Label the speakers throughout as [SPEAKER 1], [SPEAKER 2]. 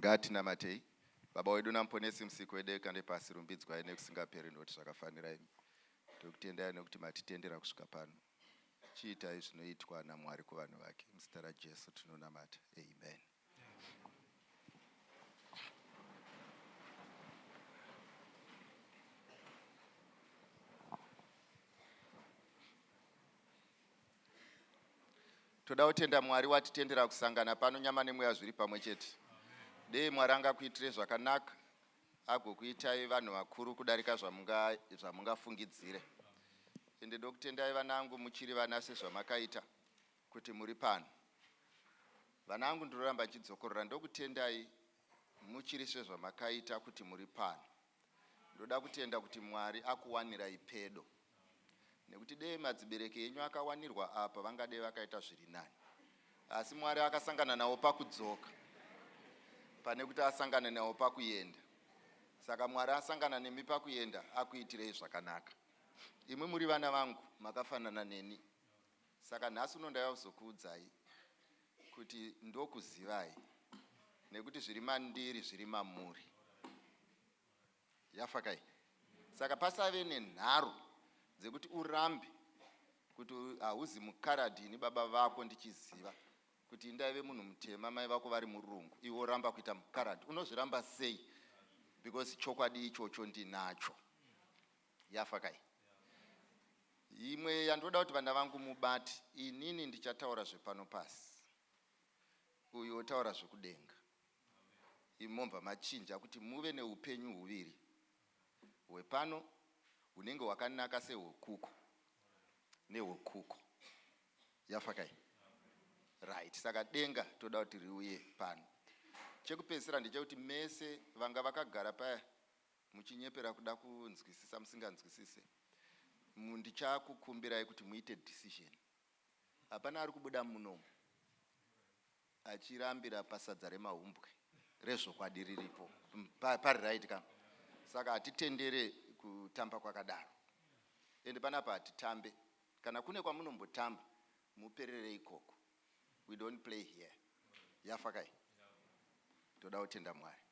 [SPEAKER 1] Ngatinamatei. Baba wedu naMuponesi Musiki wedenga nepasi rumbidzwai nekusingaperi nokuti zvakafanira imi. Tokutendai nokuti matitendera kusvika pano. Chiitai zvinoitwa naMwari kuvanhu vake. Muzita raJesu tinonamata. Amen. Toda kutenda Mwari watitendera kusangana pano nyama nemweya zviri pamwe chete. Dei Mwari angakuitire zvakanaka agokuitai vanhu vakuru kudarika zvamungafungidzire. Ende ndokutendai vanangu muchiri vana sezvamakaita kuti muri pano. Vanangu ndinoramba ndichidzokorora ndokutendai muchiri sezvamakaita kuti muri pano. Ndoda kutenda kuti Mwari akuwanirai pedo. Nekuti dei madzibereki enyu akawanirwa apa vangadei vakaita zviri nani. Asi Mwari akasangana nawo pakudzoka pane kuti asangane nawo pakuenda. Saka Mwari asangana nemi pakuenda akuitirei zvakanaka. Imwi muri vana vangu makafanana neni. Saka nhasi uno ndaiva kuzokuudzai kuti ndokuzivai nekuti zviri mandiri zviri mamuri. Yafa kai. Saka pasave nenharo dzekuti urambe kuti hauzi mukaradhi ini baba vako ndichiziva kuti indaive munhu mutema mai vako vari murungu iwe woramba kuita mukaradhi unozviramba sei because chokwadi ichocho ndinacho. Yafa kai. Imwe yandoda kuti vana vangu mubate inini ndichataura zvepano pasi uyu otaura zvekudenga. Imi mobva machinja kuti muve neupenyu huviri, hwepano hunenge hwakanaka sehwekuko nehwekuko. Yafa kai? Right, saka denga toda kuti riuye pano. Chekupedzisira ndechekuti mese vanga vakagara paya muchinyepera kuda kunzwisisa musinganzwisise, ndichakukumbirai kuti muite decision. Hapana ari kubuda munomu achirambira pasadza remahumbwe rezvokwadi riripo pari right ka saka hatitendere kutamba kwakadaro ende panapa hatitambe kana kune kwamunombotamba muperere ikoko we don't play here yafa kai toda kutenda mwari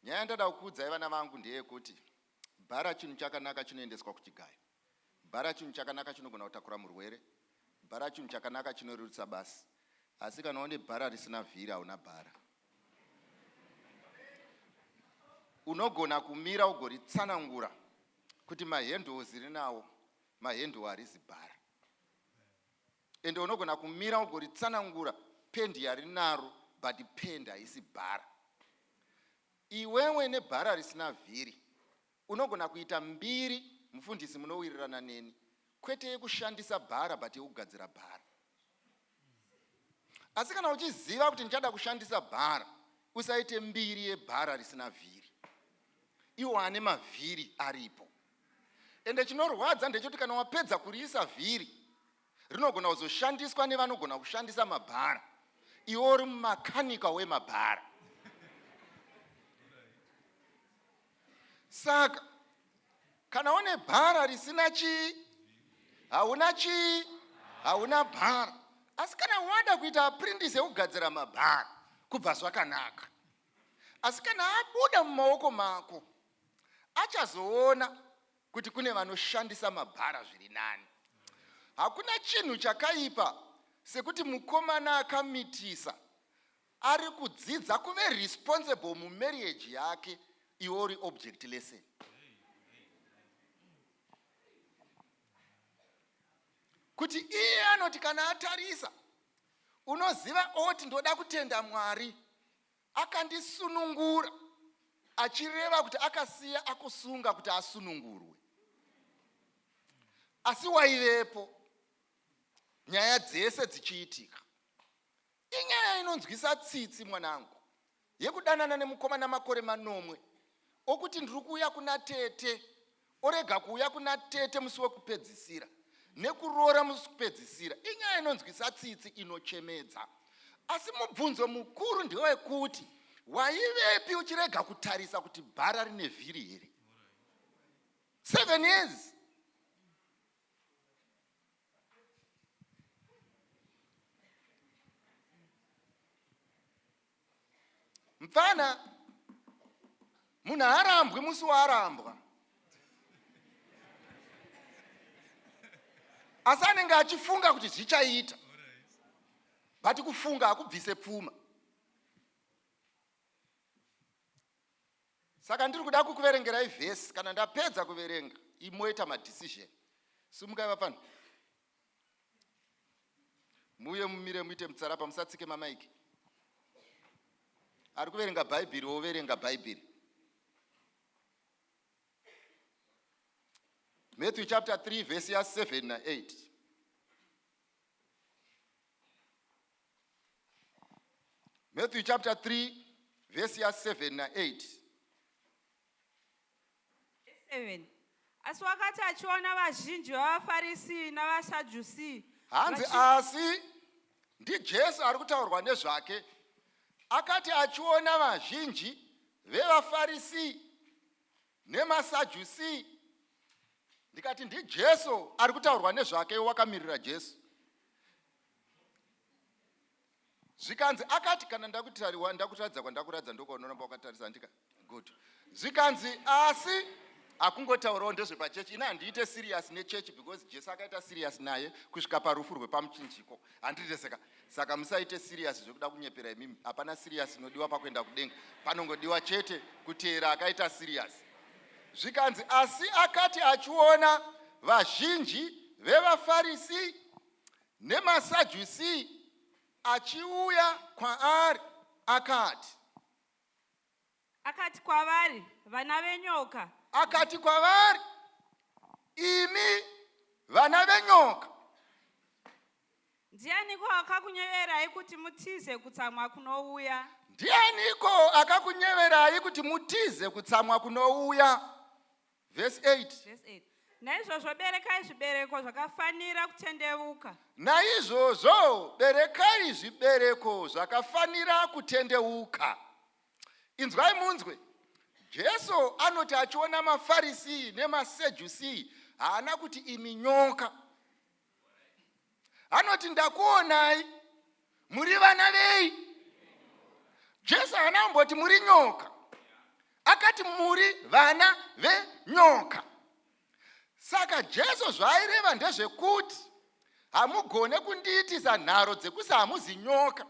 [SPEAKER 1] nyaya yandada kukuudzai vana vangu ndeyekuti bhara chinhu chakanaka chinoendeswa kuchigayo Bhara chinhu chakanaka chinogona kutakura murwere. Bhara chinhu chakanaka chinorerutsa basa. Asi kana une bhara risina vhiri hauna bhara. Unogona kumira ugoritsanangura kuti mahendles rinawo, mahendle harizi bhara. Ende unogona kumira ugoritsanangura pendi yarinaro but pendi haisi bhara. Iwewe nebhara risina vhiri Unogona kuita mbiri mufundisi munowirirana neni kwete yekushandisa bhara but yekugadzira bhara. Asi kana uchiziva kuti ndichada kushandisa bhara usaite mbiri yebhara risina vhiri. Iwo ane mavhiri aripo. Ende chinorwadza ndechekuti kana wapedza kuriisa vhiri rinogona kuzoshandiswa nevanogona kushandisa mabhara iwe uri mumakanika wemabhara saka kana une bhara risina chii hauna chii hauna bhara asi kana wada kuita aprindisi ekugadzira mabhara kubva zvakanaka asi kana abuda mumaoko mako achazoona kuti kune vanoshandisa mabhara zviri nani. Hakuna chinhu chakaipa sekuti mukomana akamitisa ari kudzidza kuve responsible mumarriage yake iwe uri object lesson. Kuti iye anoti kana atarisa unoziva oti ndoda kutenda Mwari Akandisunungura achireva kuti akasiya akusunga kuti asunungurwe. Asi waivepo nyaya dzese dzichiitika. Inyaya inonzwisa tsitsi mwanangu yekudanana nemukomana makore manomwe okuti ndiri kuuya kuna tete orega kuuya kuna tete musi wekupedzisira nekuroora musi kupedzisira inyaya inonzwisa tsitsi inochemedza asi mubvunzo mukuru ndewekuti waivepi uchirega kutarisa kuti bhara rine vhiri here seven years Mfana, munhu haarambwi musi waarambwa, asi anenge achifunga kuti zvichaita, but kufunga hakubvise pfuma. Saka ndiri kuda kukuverengerai vhesi. Kana ndapedza kuverenga, imoita madecision. Simukai vapfana, muuye mumire muite mutsara pamusatsike mamaiki. Ari kuverenga Bhaibheri woverenga Bhaibheri. Matthew chapter 3 vhesi ya 7 na 8. Matthew chapter 3 vhesi ya 7 na 8.
[SPEAKER 2] 7 Asi wakati achiona vazhinji vavaFarisi navaSadhusi
[SPEAKER 1] Hanzi asi ndiJesu ari kutaurwa nezvake. Akati achiona vazhinji vevaFarisi nemaSadhusi, ndikati ndiJesu ari kutaurwa nezvake, wakamirira Jesu. Zvikanzi akati, kana ndakutariwa ndakutaridza kwandakuratidza, ndokwanoramba wakatarisa ndika good. Zvikanzi asi hakungotaurawo ndezvepachechi. Ini handiite serious nechechi because Jesu akaita serious naye kusvika parufu rwepamuchinjiko, handireseka. Saka musaite serious zvekuda kunyepera imimi. Hapana serious inodiwa pakuenda kudenga, panongodiwa chete kuteera akaita serious. Zvikanzi asi akati achiona vazhinji vevaFarisi nemaSadhusi achiuya kwaari, akati,
[SPEAKER 2] Akati kwavari, vana venyoka,
[SPEAKER 1] Akati kwavari, imi vana venyoka,
[SPEAKER 2] ndianiko akakunyeverai kuti mutize kutsamwa kunouya?
[SPEAKER 1] Ndianiko akakunyeverai kuti mutize kutsamwa kunouya? Vhesi 8.
[SPEAKER 2] Verse 8. Naizvozvo berekai zvibereko zvakafanira kutendeuka.
[SPEAKER 1] Naizvozvo berekai zvibereko zvakafanira kutendeuka. Inzwai munzwe. Jesu anoti achiona maFarisi nemaSejusi, haana kuti imi nyoka. Anoti ndakuonai muri vana vei. Jesu haana kumboti muri nyoka, akati muri vana venyoka. Saka Jesu zvaaireva ndezvekuti hamugone kundiitisa nharo dzekusi hamuzi nyoka,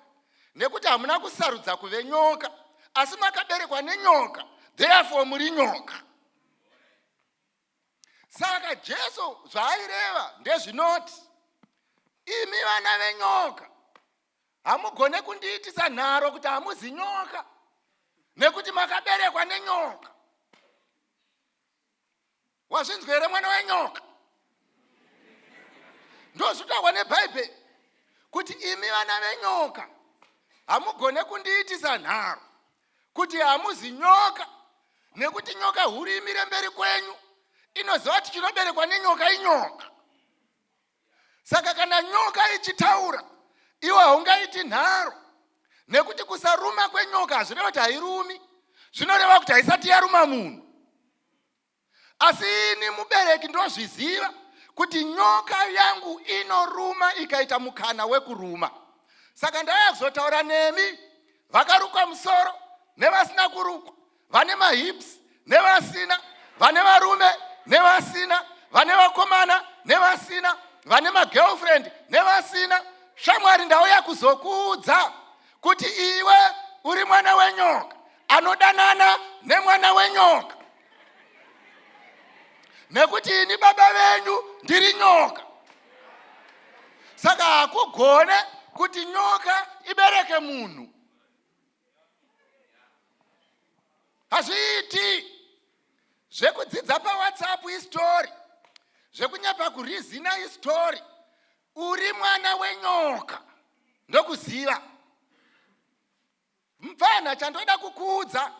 [SPEAKER 1] nekuti hamuna kusarudza kuve nyoka, asi makaberekwa nenyoka, therefore muri nyoka. Saka Jesu zvaaireva ndezvinoti imi vana venyoka hamugone kundiitisa nharo kuti hamuzi nyoka, nekuti makaberekwa nenyoka. Wazvinzwa here, mwana wenyoka? Ndozvitaurwa neBhaibheri kuti imi vana venyoka hamugone kundiitisa nharo kuti hamuzi nyoka, nekuti nyoka huru imire mberi kwenyu inoziva kuti chinoberekwa nenyoka inyoka. Saka kana nyoka ichitaura, iwe haungaiti nharo, nekuti kusaruma kwenyoka hazvireva kuti hairumi, zvinoreva kuti haisati yaruma munhu. Asi ini mubereki ndozviziva kuti nyoka yangu inoruma ikaita mukana wekuruma. Saka ndauya kuzotaura nemi vakarukwa musoro nevasina kurukwa, vane mahips nevasina, vane varume nevasina, vane vakomana nevasina, vane magirlfriend nevasina. Shamwari, ndauya kuzokuudza kuti iwe uri mwana wenyoka anodanana nemwana wenyoka, nekuti ini baba venyu ndiri nyoka. Saka hakugone kuti nyoka ibereke munhu, hazviiti. Zvekudzidza paWhatsApp istori, zvekunyepa kurizina istori. Uri mwana wenyoka, ndokuziva. Mupfana, chandoda kukuudza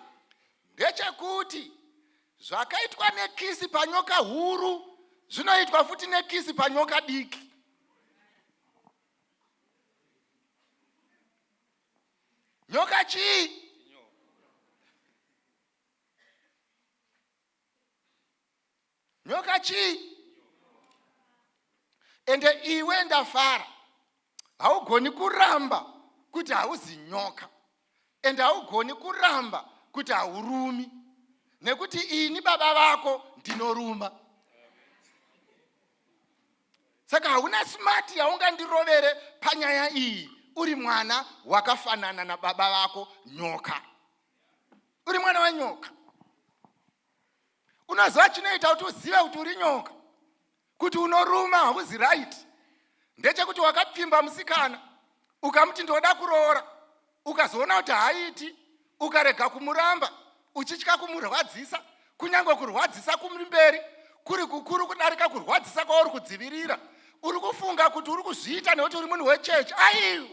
[SPEAKER 1] ndechekuti zvakaitwa nekisi panyoka huru zvinoitwa futi nekisi panyoka diki. Nyoka chii? Nyoka chii? Ende iwe ndafara, haugoni kuramba kuti hauzi nyoka. And haugoni kuramba kuti haurumi nekuti ini baba vako ndinoruma. Saka hauna smart yaungandirovere panyaya iyi. Uri mwana wakafanana nababa vako nyoka. Uri mwana wenyoka. Unoziva chinoita kuti uzive kuti uri nyoka, kuti unoruma hauzi right, ndechekuti wakapfimba musikana ukamuti ndoda kuroora, ukazoona kuti haiti, ukarega kumuramba uchitya kumurwadzisa, kunyange kurwadzisa kumberi kuri kukuru kudarika kurwadzisa kwauri kudzivirira. Uri kufunga kuti uri kuzviita nekuti uri munhu wechechi. Aiwa,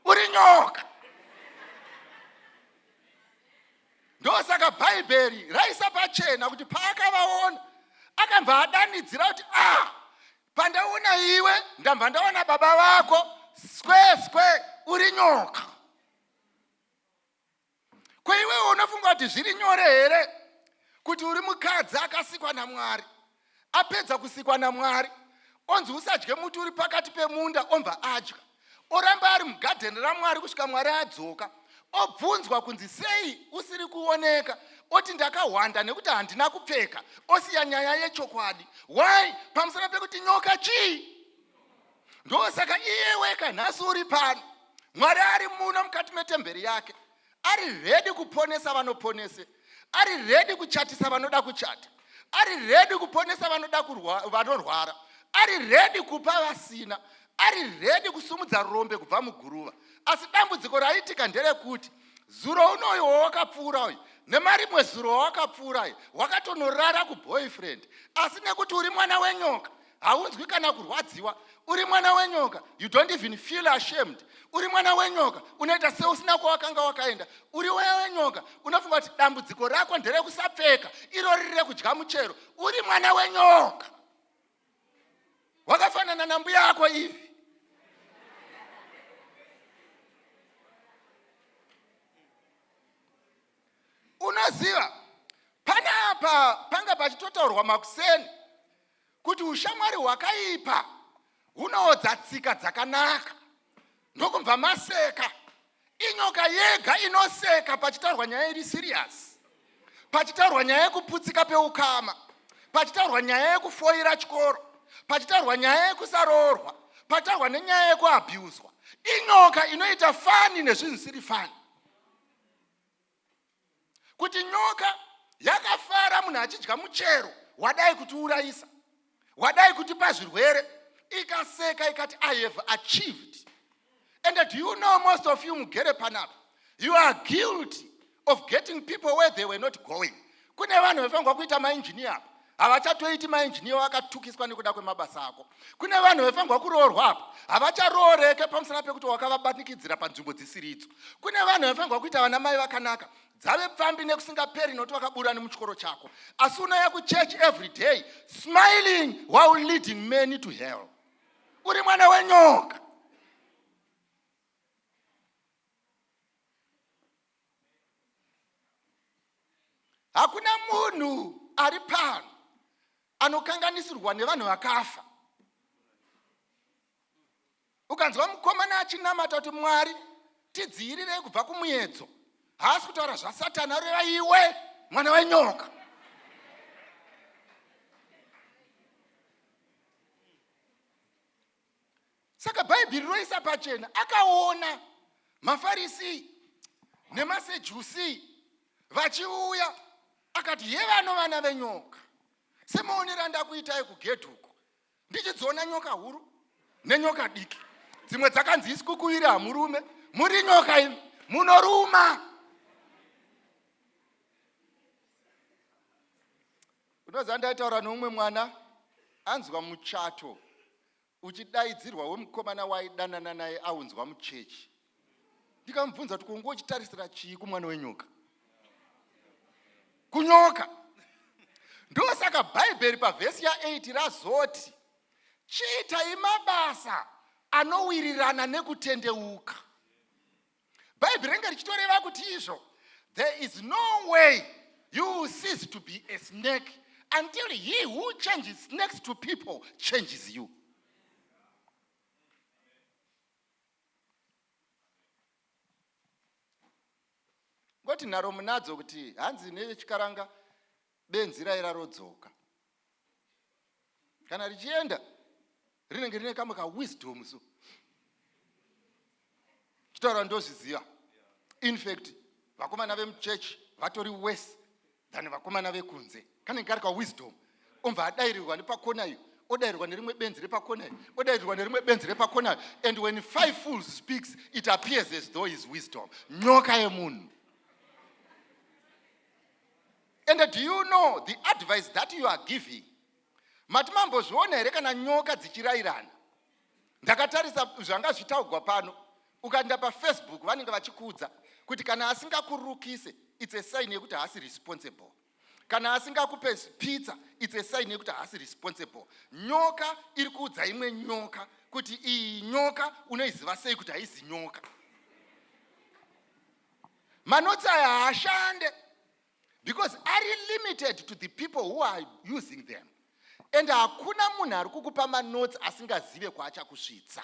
[SPEAKER 1] uri nyoka. Ndosaka Bhaibheri raisa pachena kuti paakavaona akabva adanidzira kuti a pandaona iwe ndabva ndaona baba vako, square square, uri nyoka. Ko iwewe unofunga kuti zviri nyore here kuti uri mukadzi akasikwa naMwari, apedza kusikwa naMwari onzi usadye muti uri pakati pemunda, obva adya, oramba ari mugadheni raMwari kusvika Mwari adzoka, obvunzwa kunzi sei usiri kuoneka, oti ndakahwanda nekuti handina kupfeka, osiya nyaya yechokwadi? Why? Pamusana pekuti nyoka chii? Ndosaka iyewe nhasi uri pano, Mwari ari muno mukati metemberi yake, ari ready kuponesa vanoponese, ari ready kuchatisa vanoda kuchata, ari ready kuponesa vanoda vanorwara, ari ready kupa vasina, ari ready kusumudza rombe kubva muguruva. Asi dambudziko raitika nderekuti zuro unoyu wawakapfuura uyu nemarimwe zuro wawakapfuura wakatonorara kuboyfriend, asi nekuti uri mwana wenyoka haunzwi kana kurwadziwa. Uri mwana wenyoka, you don't even feel ashamed. Uri mwana wenyoka, unoita seusina kwawakanga wakaenda. Uri mwana wenyoka, unofunga kuti dambudziko rako nderekusapfeka, iro riri rekudya muchero. Uri mwana wenyoka, wakafanana nambuya yako ivi. Unoziva, panapa panga pachitotaurwa makuseni kuti ushamwari hwakaipa hunoodza tsika dzakanaka, ndokubva maseka. Inyoka yega inoseka pachitaurwa nyaya iri serious, pachitaurwa nyaya yekuputsika peukama, pachitaurwa nyaya yekufoira chikoro, pachitaurwa nyaya yekusaroorwa, pachitaurwa nenyaya yekuabhuswa. Inyoka inoita funny nezvinhu zvisiri funny. Kuti nyoka yakafara munhu achidya muchero wadai kutiurayisa, wadai kutipa zvirwere, ikaseka ikati, "I have achieved." And do you know, most of you mugere panapa, you are guilty of getting people where they were not going. Kune vanhu vaifanirwa kuita mainjiniya apa, havachatoiti mainjiniya, vakatukiswa nekuda kwemabasa ako. Kune vanhu vaifanirwa kuroorwa apa, havacharooreke pamusana pekuti wakavabanikidzira panzvimbo dzisiridzo. Kune vanhu vaifanirwa kuita vana mai vakanaka, dzave pfambi nekusingaperi nokuti vakabura nemuchikoro chako. Asi unouya kuchurch every day smiling while leading many to hell. Uri mwana wenyoka. Hakuna munhu ari pano anokanganisirwa nevanhu vakafa. Ukanzwa mukomana achinamata kuti, "Mwari, tidzivirirei kubva kumuedzo," haasi kutaura zvasatani, areva iwe, mwana wenyoka. Saka Bhaibheri roisa pachena, akaona maFarisi nemaSejusi vachiuya, akati, "Yevano vana venyoka, semaonero andakuitai kugedhi uko, ndichidziona nyoka huru nenyoka diki, dzimwe dzakanzi isikukuviri hamurume, muri nyoka imi, munoruma." Unoziva, ndaitaura neumwe mwana anzwa muchato uchidaidzirwa wemukomana waidanana naye aunzwa muchechi. Ndikamubvunza kuti, "Kunge uchitarisira chii kumwana wenyoka?" Kunyoka. Ndosaka Bhaibheri pavhesi ya8 razoti, "Chiitai mabasa anowirirana nekutendeuka." Bhaibheri ringe richitoreva kuti izvo there is no way you will cease to be a snake until he who changes snakes to people changes you. Kungoti nharo munadzo kuti hanzi nechikaranga benzi raira rodzoka. Kana richienda rinenge rine kamwe kawisdom so. Chitaura ndozviziva. In fact, vakomana vemuchechi vatori worse than vakomana vekunze. Kanenge kari kawisdom. Omva adairirwa nepakona iyo, odairirwa nerimwe benzi repakona iyo, odairirwa nerimwe benzi repakona iyo. And when five fools speaks, it appears as though is wisdom. Nyoka yemunhu. And do you know the advice that you are giving? Mati mambozviona here kana nyoka dzichirairana? Ndakatarisa zvanga zvitaugwa pano. Ukaenda paFacebook vanenge vachikuudza kuti kana asingakurukise, it's a sign yekuti haasi responsible. Kana asingakupe pizza, it's a sign yekuti haasi responsible. Nyoka iri kuudza imwe nyoka kuti iyi nyoka unoiziva sei kuti haizi nyoka. Manotsi aya haashande because ari limited to the people who are using them. And hakuna munhu ari kukupa manotsi asingazive kwaachakusvitsa.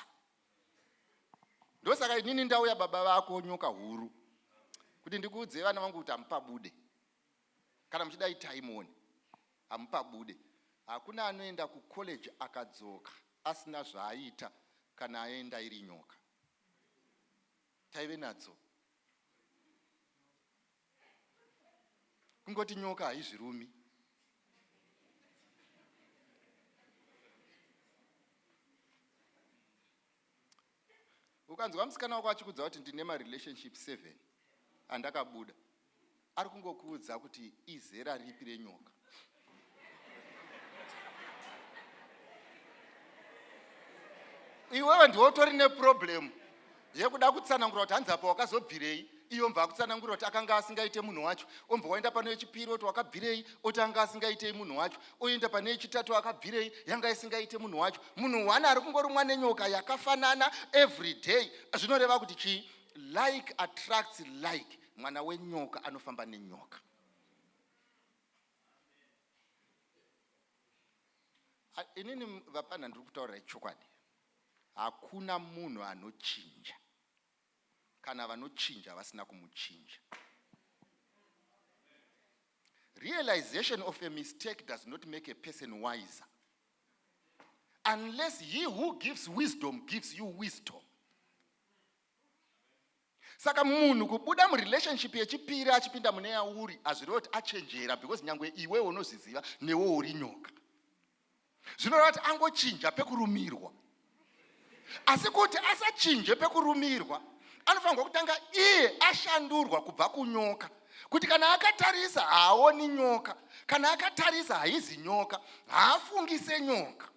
[SPEAKER 1] Ndosaka inini ndauya baba vako nyoka huru kuti ndikuudze vana vangu kuti hamupabude. Kana muchida itai muone, hamupabude. Hakuna anoenda kucollege akadzoka asina zvaaita kana aenda iri nyoka. Taive nadzo. Kungoti nyoka haizvirumi. Ukanzwa musikana wako achikuudza kuti ndine marelationship 7 andakabuda, ari kungokuudza kuti izera ripi renyoka. Iwewe ndiwe utori neproblem yekuda kutsanangura kuti hanzi apa wakazobvirei, iyo mbva akutsanangura kuti akanga asingaite munhu wacho, ombva waenda pane yechipiri oti wakabvirei, oti anga asingaitei munhu wacho, oenda pane yechitatu akabvirei, yanga isingaite munhu wacho. Munhu one ari kungorumwa nenyoka yakafanana every day. Zvinoreva kuti chii? Like attracts like. Mwana wenyoka anofamba nenyoka. Inini vapana ndiri kutaurira chokwadi. Hakuna munhu anochinja kana vanochinja vasina kumuchinja. Realization of a mistake does not make a person wiser unless he who gives wisdom gives you wisdom. Saka munhu kubuda murelationship yechipiri achipinda mune yauri hazvirevi kuti achenjera, because nyangwe iwe unozviziva newe uri nyoka. Zvinoreva kuti angochinja pekurumirwa. Asi kuti asachinje pekurumirwa, anofanirwa kutanga iye ashandurwa kubva kunyoka, kuti kana akatarisa haaoni nyoka, kana akatarisa haizi nyoka, haafungise nyoka.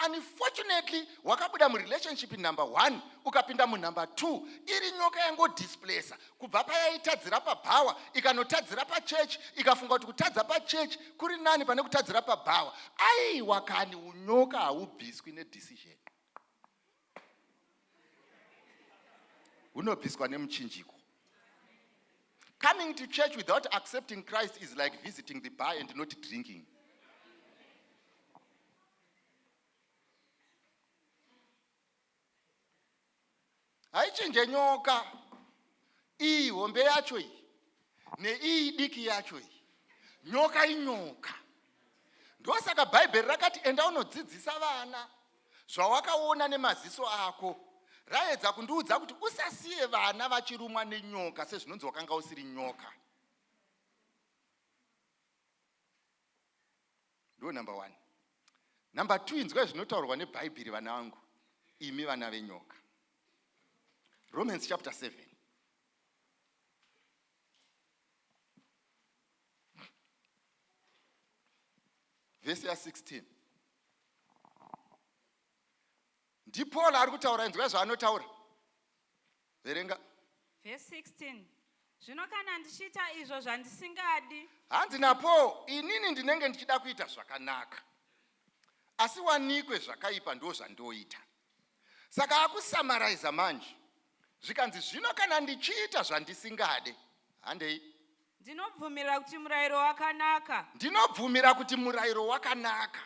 [SPEAKER 1] Unfortunately, wakabuda murelationship number 1 ukapinda munumber 2, iri nyoka yangodisplacer kubva payaitadzira pabhawa ikanotadzira pachechi, ikafunga kuti kutadza pachechi kuri nani pane kutadzira pabhawa. Aiwa kani, unyoka haubviswi nedecision, hunobviswa nemuchinjiko. Coming to church without accepting Christ is like visiting the bar and not drinking. Haichinje nyoka iyi hombe yacho iyi neiyi diki yacho iyi. Nyoka inyoka. Ndosaka Bhaibheri rakati enda unodzidzisa vana zvawakaona nemaziso ako. Raedza kundiudza kuti usasiye vana vachirumwa nenyoka sezvinonzi wakanga usiri nyoka. Ndo number 1. Number 2, inzwai zvinotaurwa neBhaibheri vana vangu, imi vana venyoka. Romans chapter 7. Verse ya 16. NdiPaul ari kutaura, inzwai zvaanotaura. Verenga.
[SPEAKER 2] Verse 16. Zvino kana ndichiita izvo zvandisingadi,
[SPEAKER 1] Hanzi naPaul, inini ndinenge ndichida kuita zvakanaka, asi wanikwe zvakaipa ndo zvandoita. Saka akusamaraiza manje, zvikanzi zvino kana ndichiita zvandisingade, handei.
[SPEAKER 2] Ndinobvumira kuti murayiro wakanaka.
[SPEAKER 1] Ndinobvumira kuti murayiro wakanaka.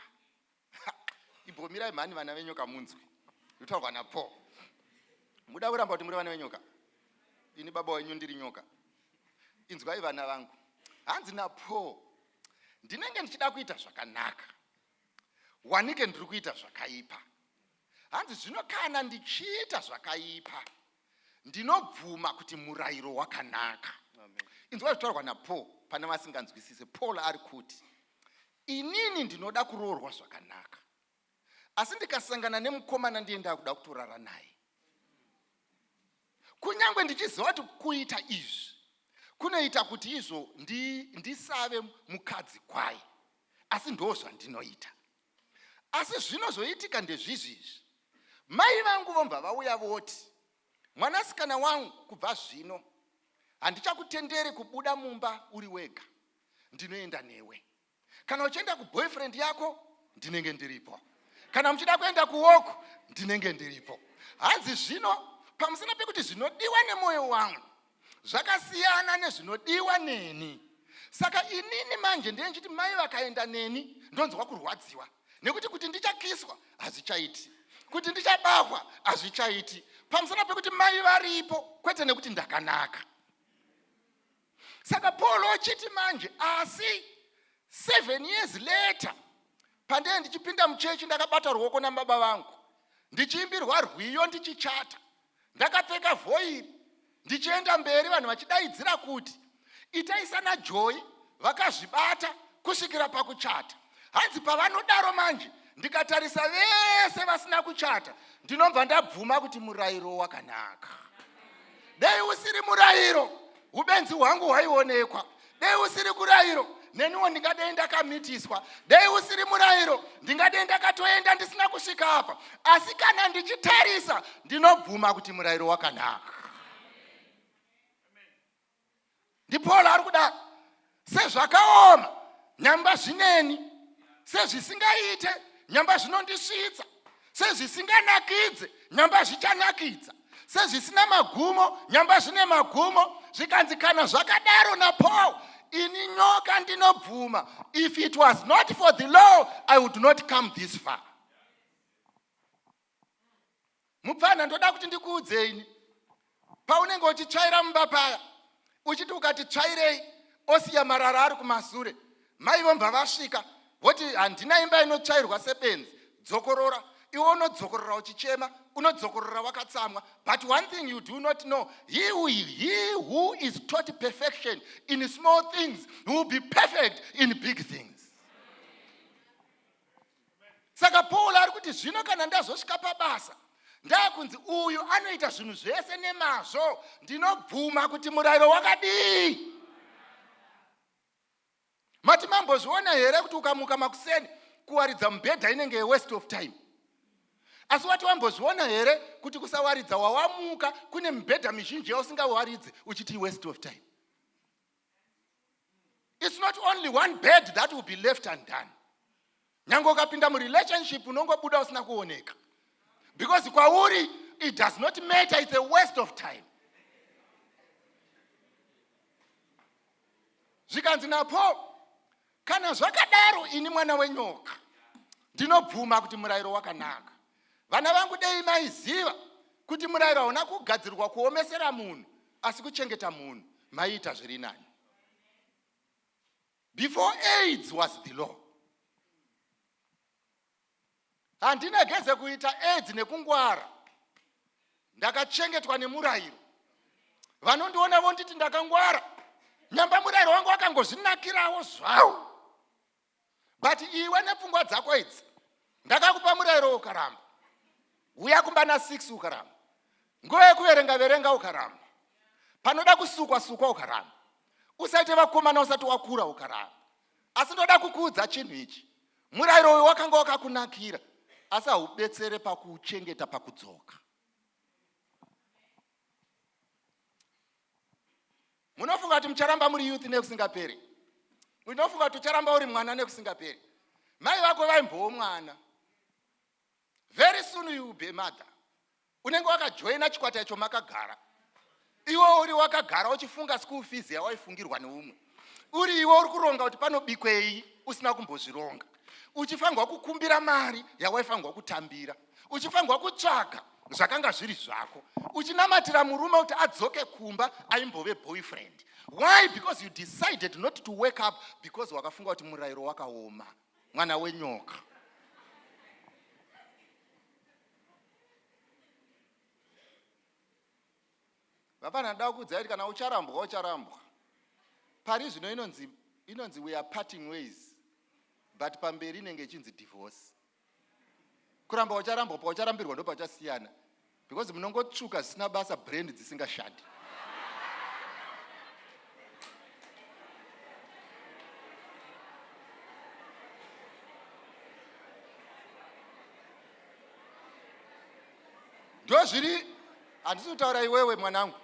[SPEAKER 1] Imbomirai mhani vana venyoka munzwe. Ndotaurwa naPaul. Muda kuramba kuti muri vana venyoka? Ini baba wenyu ndiri nyoka. Inzwai vana vangu, hanzi naPaul, ndinenge ndichida kuita zvakanaka, wanike ndiri kuita zvakaipa. Hanzi zvino kana ndichiita zvakaipa, ndinobvuma kuti murayiro wakanaka. Inzwai zvitaurwa naPaul pane vasinganzwisise. Paul ari kuti, inini ndinoda kuroorwa zvakanaka, asi ndikasangana nemukomana ndiye ndakuda kutorara naye, kunyange ndichiziva kuti kuita izvi kunoita kuti izvo ndisave mukadzi kwaye, asi ndo zvandinoita. Asi zvinozoitika ndezvizvi izvi, mai vangu vobva vauya voti, mwanasikana wangu, kubva zvino handichakutenderi kubuda mumba uri wega, ndinoenda newe. Kana uchienda kuboyfriend yako, ndinenge ndiripo. Kana muchida kuenda kuwalk, ndinenge ndiripo. Hanzi zvino pamusana pekuti zvinodiwa nemwoyo wangu zvakasiyana nezvinodiwa neni, saka inini manje ndiye ndichiti mai vakaenda neni ndonzwa kurwadziwa, nekuti kuti ndichakiswa hazvichaiti, kuti ndichabahwa hazvichaiti, pamusana pekuti mai varipo, kwete nekuti ndakanaka. Saka Paul ochiti manje, asi 7 years later, pandee ndichipinda muchechi ndakabata ruoko nababa vangu, ndichiimbirwa rwiyo, ndichichata ndakapfeka voiri, ndichienda mberi, vanhu vachidaidzira kuti itai sana Joy vakazvibata kusvikira pakuchata. Hanzi pavanodaro manje, ndikatarisa vese vasina kuchata, ndinobva ndabvuma kuti murayiro wakanaka. Dei usiri murayiro, ubenzi hwangu hwaionekwa. Dei usiri kurayiro, neniwo ndingadei ndakamitiswa. Dei usiri murayiro, ndingadei ndakatoenda ndisina kusvika apa. Asi kana ndichitarisa, ndinobvuma kuti murayiro wakanaka. NdiPaul ari kudaro, sezvakaoma nyamba zvineni, sezvisingaite nyamba zvinondisvitsa, sezvisinganakidze nyamba zvichanakidza, sezvisina magumo nyamba zvine magumo. Zvikanzi kana zvakadaro naPaul, ini nyoka ndinobvuma, if it was not for the law, I would not come this far. Mupfana, ndoda kuti ndikuudzeini, paunenge uchitsvaira mumba paya, uchiti ukati tsvairei, osiya marara ari kumasure, mai vobva vasvika voti, handina imba inotsvairwa sebenzi, dzokorora. Iwe unodzokorora uchichema, unodzokorora wakatsamwa. But one thing you do not know, he who is taught perfection in small things will be perfect in big things. Saka Paul ari kuti zvino kana ndazosvika pabasa, ndakunzi uyu anoita zvinhu zvese nemazvo, ndinobvuma kuti murayiro wakadii. Mati mambozviona here kuti ukamuka makuseni, kuwaridza mubhedha inenge waste of time? Asi wati wambozviona here kuti kusawaridza wawamuka, kune mibhedha mizhinji yausingawaridze uchiti waste of time? It's not only one bed that will be left undone. Nyange ukapinda murelationship, unongobuda usina kuoneka, because kwauri it does not matter, it's a waste of time. Zvikanzi naPaul, kana zvakadaro, ini mwana wenyoka ndinobvuma kuti murayiro wakanaka. Vana vangu, dei maiziva kuti murayiro hauna kugadzirwa kuomesera munhu, asi kuchengeta munhu, maiita zviri nani. Before AIDS was the law. Handina geze kuita AIDS nekungwara, ndakachengetwa nemurayiro. Vanondiona vonditi ndakangwara, nyamba murayiro wangu wakangozvinakirawo zvawo. But iwe nepfungwa dzako idzi, ndakakupa murayiro ukaramba, uya kumba na6 ukaramba, nguva yekuverenga verenga ukaramba, panoda kusukwa sukwa ukaramba, usaite vakomana usati wakura ukaramba. Asi ndoda kukuudza chinhu ichi, murayiro uyu wakanga wakakunakira, asi haubetsere pakuchengeta pakudzoka. Munofunga kuti mucharamba muri youth nekusingaperi? Unofunga kuti ucharamba uri mwana nekusingaperi? Mai vako vaimbowo mwana. Very soon you will be mother. Unenge wakajoina chikwata icho makagara, iwe uri wakagara uchifunga school fees yawaifungirwa neumwe, uri iwe uri kuronga kuti panobikwei usina kumbozvironga, uchifanirwa kukumbira mari yawaifanirwa kutambira, uchifanirwa kutsvaga. Zvakanga zviri zvako. Uchinamatira murume kuti adzoke kumba aimbove boyfriend. Why? Because you decided not to wake up because wakafunga kuti murayiro wakaoma. Mwana wenyoka. Vapana ndada kukuudzai kuti kana ucharambwa ucharambwa. Pari zvino inonzi inonzi we are parting ways but pamberi inenge ichinzi divorce. Kuramba ucharambwa paucharambirwa ndopachasiyana because munongotsvuka zvisina basa brand dzisingashandi. Ndozviri handisi kutaura iwewe mwanangu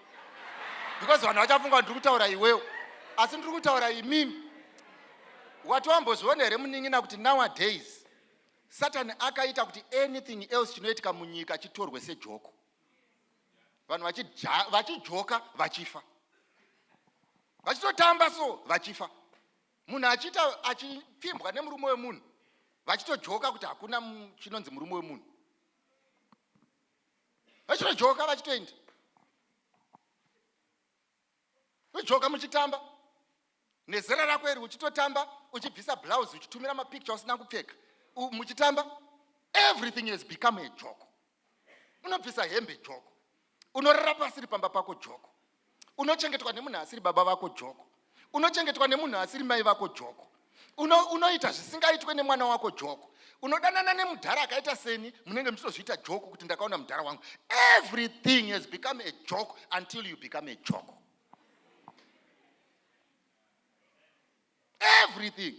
[SPEAKER 1] because vanhu vachafunga ndiri kutaura iwewe asi ndiri kutaura imimi. Wati wambozviona here munin'ina kuti nowadays Satani akaita kuti anything else chinoitika munyika chitorwe sejoko. Vanhu vachijoka vachifa. Vachitotamba so vachifa. Munhu achiita achipfimbwa nemurume wemunhu vachitojoka kuti hakuna chinonzi murume wemunhu. Vachitojoka vachitoenda. Ujoka muchitamba nezera rako iri uchitotamba uchibvisa blouse uchitumira mapicture usina kupfeka muchitamba everything has become a joke. Unobvisa hembe joko, unorara pasiri pamba pako joko, unochengetwa nemunhu asiri baba vako joko, unochengetwa nemunhu asiri mai vako joko, unoita zvisingaitwe nemwana wako joko, unodanana nemudhara akaita seni, munenge muchitozviita joko kuti ndakaona mudhara wangu. Everything has become a joke until you become a joke. Everything.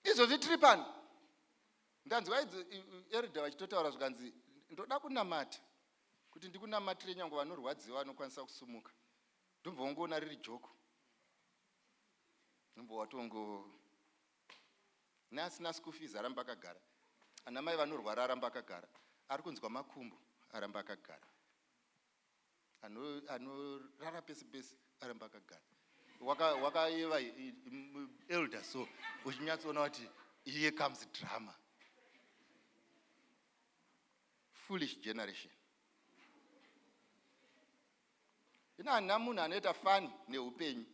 [SPEAKER 1] Izvozvi tiri pano ndanzwa idzo erida vachitotaura zvikanzi ndoda kunamata kuti ndikunamatire nyange vanorwadziwa vanokwanisa kusumuka ndobva wangoona riri joko ndobva watongo neasina school fees aramba akagara ana mai vanorwara aramba akagara ari kunzwa makumbo aramba akagara anorara pese pese aramba akagara wakayeva elder so uchinyatsoona kuti here comes drama. Foolish generation. Ina handina munhu anoita fun neupenyu.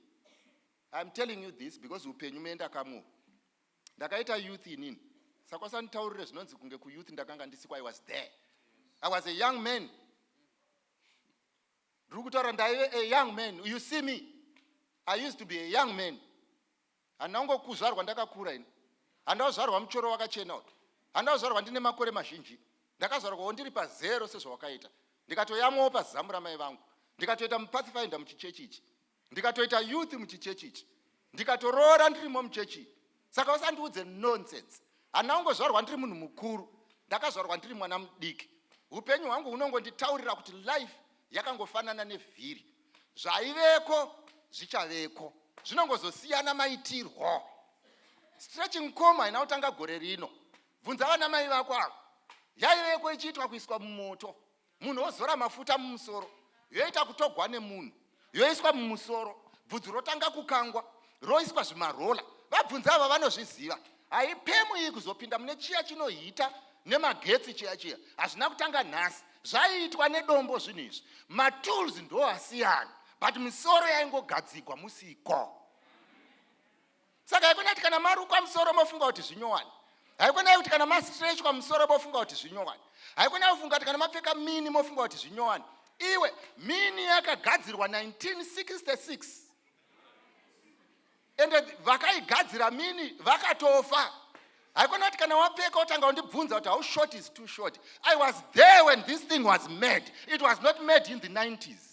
[SPEAKER 1] I'm telling you this because upenyu muenda kamwo. Ndakaita youth inini. Saka usanditaurire zvinonzi kunge kuyouth ndakanga ndisiko. I was there. I was a young man. Ndiri kutaura ndaive a young man. You see me. I used to be a young man. Handina kungokuzvarwa ndakakura ini. Handina kuzvarwa muchoro wakachena uyu. Handina kuzvarwa ndine makore mazhinji. Ndakazvarwawo ndiri pazero sezvawakaita. Ndikatoyamwawo pazamu ramai vangu. Ndikatoita mupathfinder muchichechi ichi. Ndikatoita youth muchichechi ichi. Ndikatoroora ndirimo muchechi iyi. Saka usandiudze nonsense. Handina kungozvarwa ndiri munhu mukuru. Ndakazvarwa ndiri mwana mudiki. Upenyu hwangu hunongonditaurira kuti life yakangofanana nevhiri. Zvaiveko zvichaveko. Zvinongozosiyana maitirwo. Stretching comb haina kutanga gore rino. Bvunza vana mai vako ava. Yaiveko ichiitwa kuiswa mumoto. Munhu ozora mafuta mumusoro. Yoita kutogwa nemunhu. Yoiswa mumusoro. Bvudzi rotanga kukangwa. Roiswa zvimarola. Vabvunza ava vanozviziva. Haipemu iyi kuzopinda mune chiya chinohita nemagetsi chiya chiya. Hazvina kutanga nhasi. Zvaiitwa nedombo zvinhu izvi. Matools ndo asiyana. But misoro yaingogadzigwa musiko. Saka haikona kuti kana marukwa musoro mofunga kuti zvinyowani. Haikona kuti kana mastretchwa musoro mofunga kuti zvinyowani. Haikona kufunga kuti kana mapfeka mini mofunga kuti zvinyowani. Iwe mini yakagadzirwa 1966. Ende vakaigadzira mini vakatofa. Haikona kuti kana wapfeka wotanga undibvunza kuti how short is too short. I was there when this thing was made. It was not made in the 90s.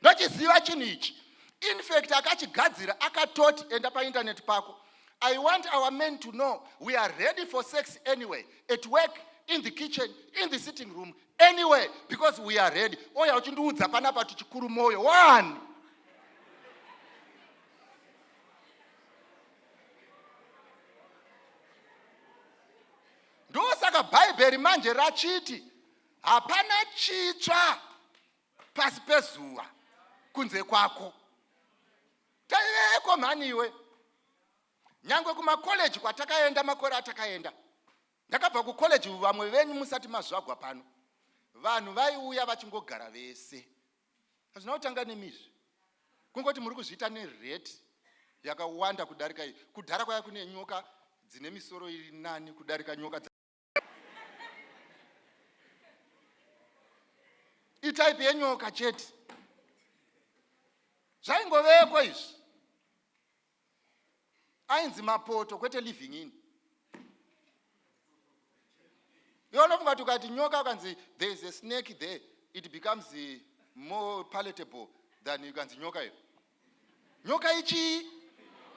[SPEAKER 1] Ndochiziva chinhu ichi. In fact akachigadzira akatoti enda painternet pako. I want our men to know we are ready for sex anyway, at work, in the kitchen, in the sitting room, anyway, because we are ready. Oya uchindiudza panapa tichikuru moyo. One. Ndosaka Bhaibheri manje rachiti hapana chitsva pasi pezuva kunze kwako. Taiveko mhani iwe. Nyangwe kumakoleji kwatakaenda makore atakaenda. Ndakabva kucollege vamwe venyu musati mazvagwa pano. Vanhu vaiuya vachingogara vese. Hazvina kutanga nemizvi. Kungoti muri kuzviita nerate yakawanda kudarika iyi. Kudhara kwaya kune nyoka dzine misoro iri nani kudarika nyoka itype yenyoka chete. Zvaingoveko izvi. Ainzi mapoto kwete living in. Iwe unofunga kuti ukati nyoka ukanzi there is a snake there, it becomes more palatable than ukanzi nyoka iyo. Nyoka ichii?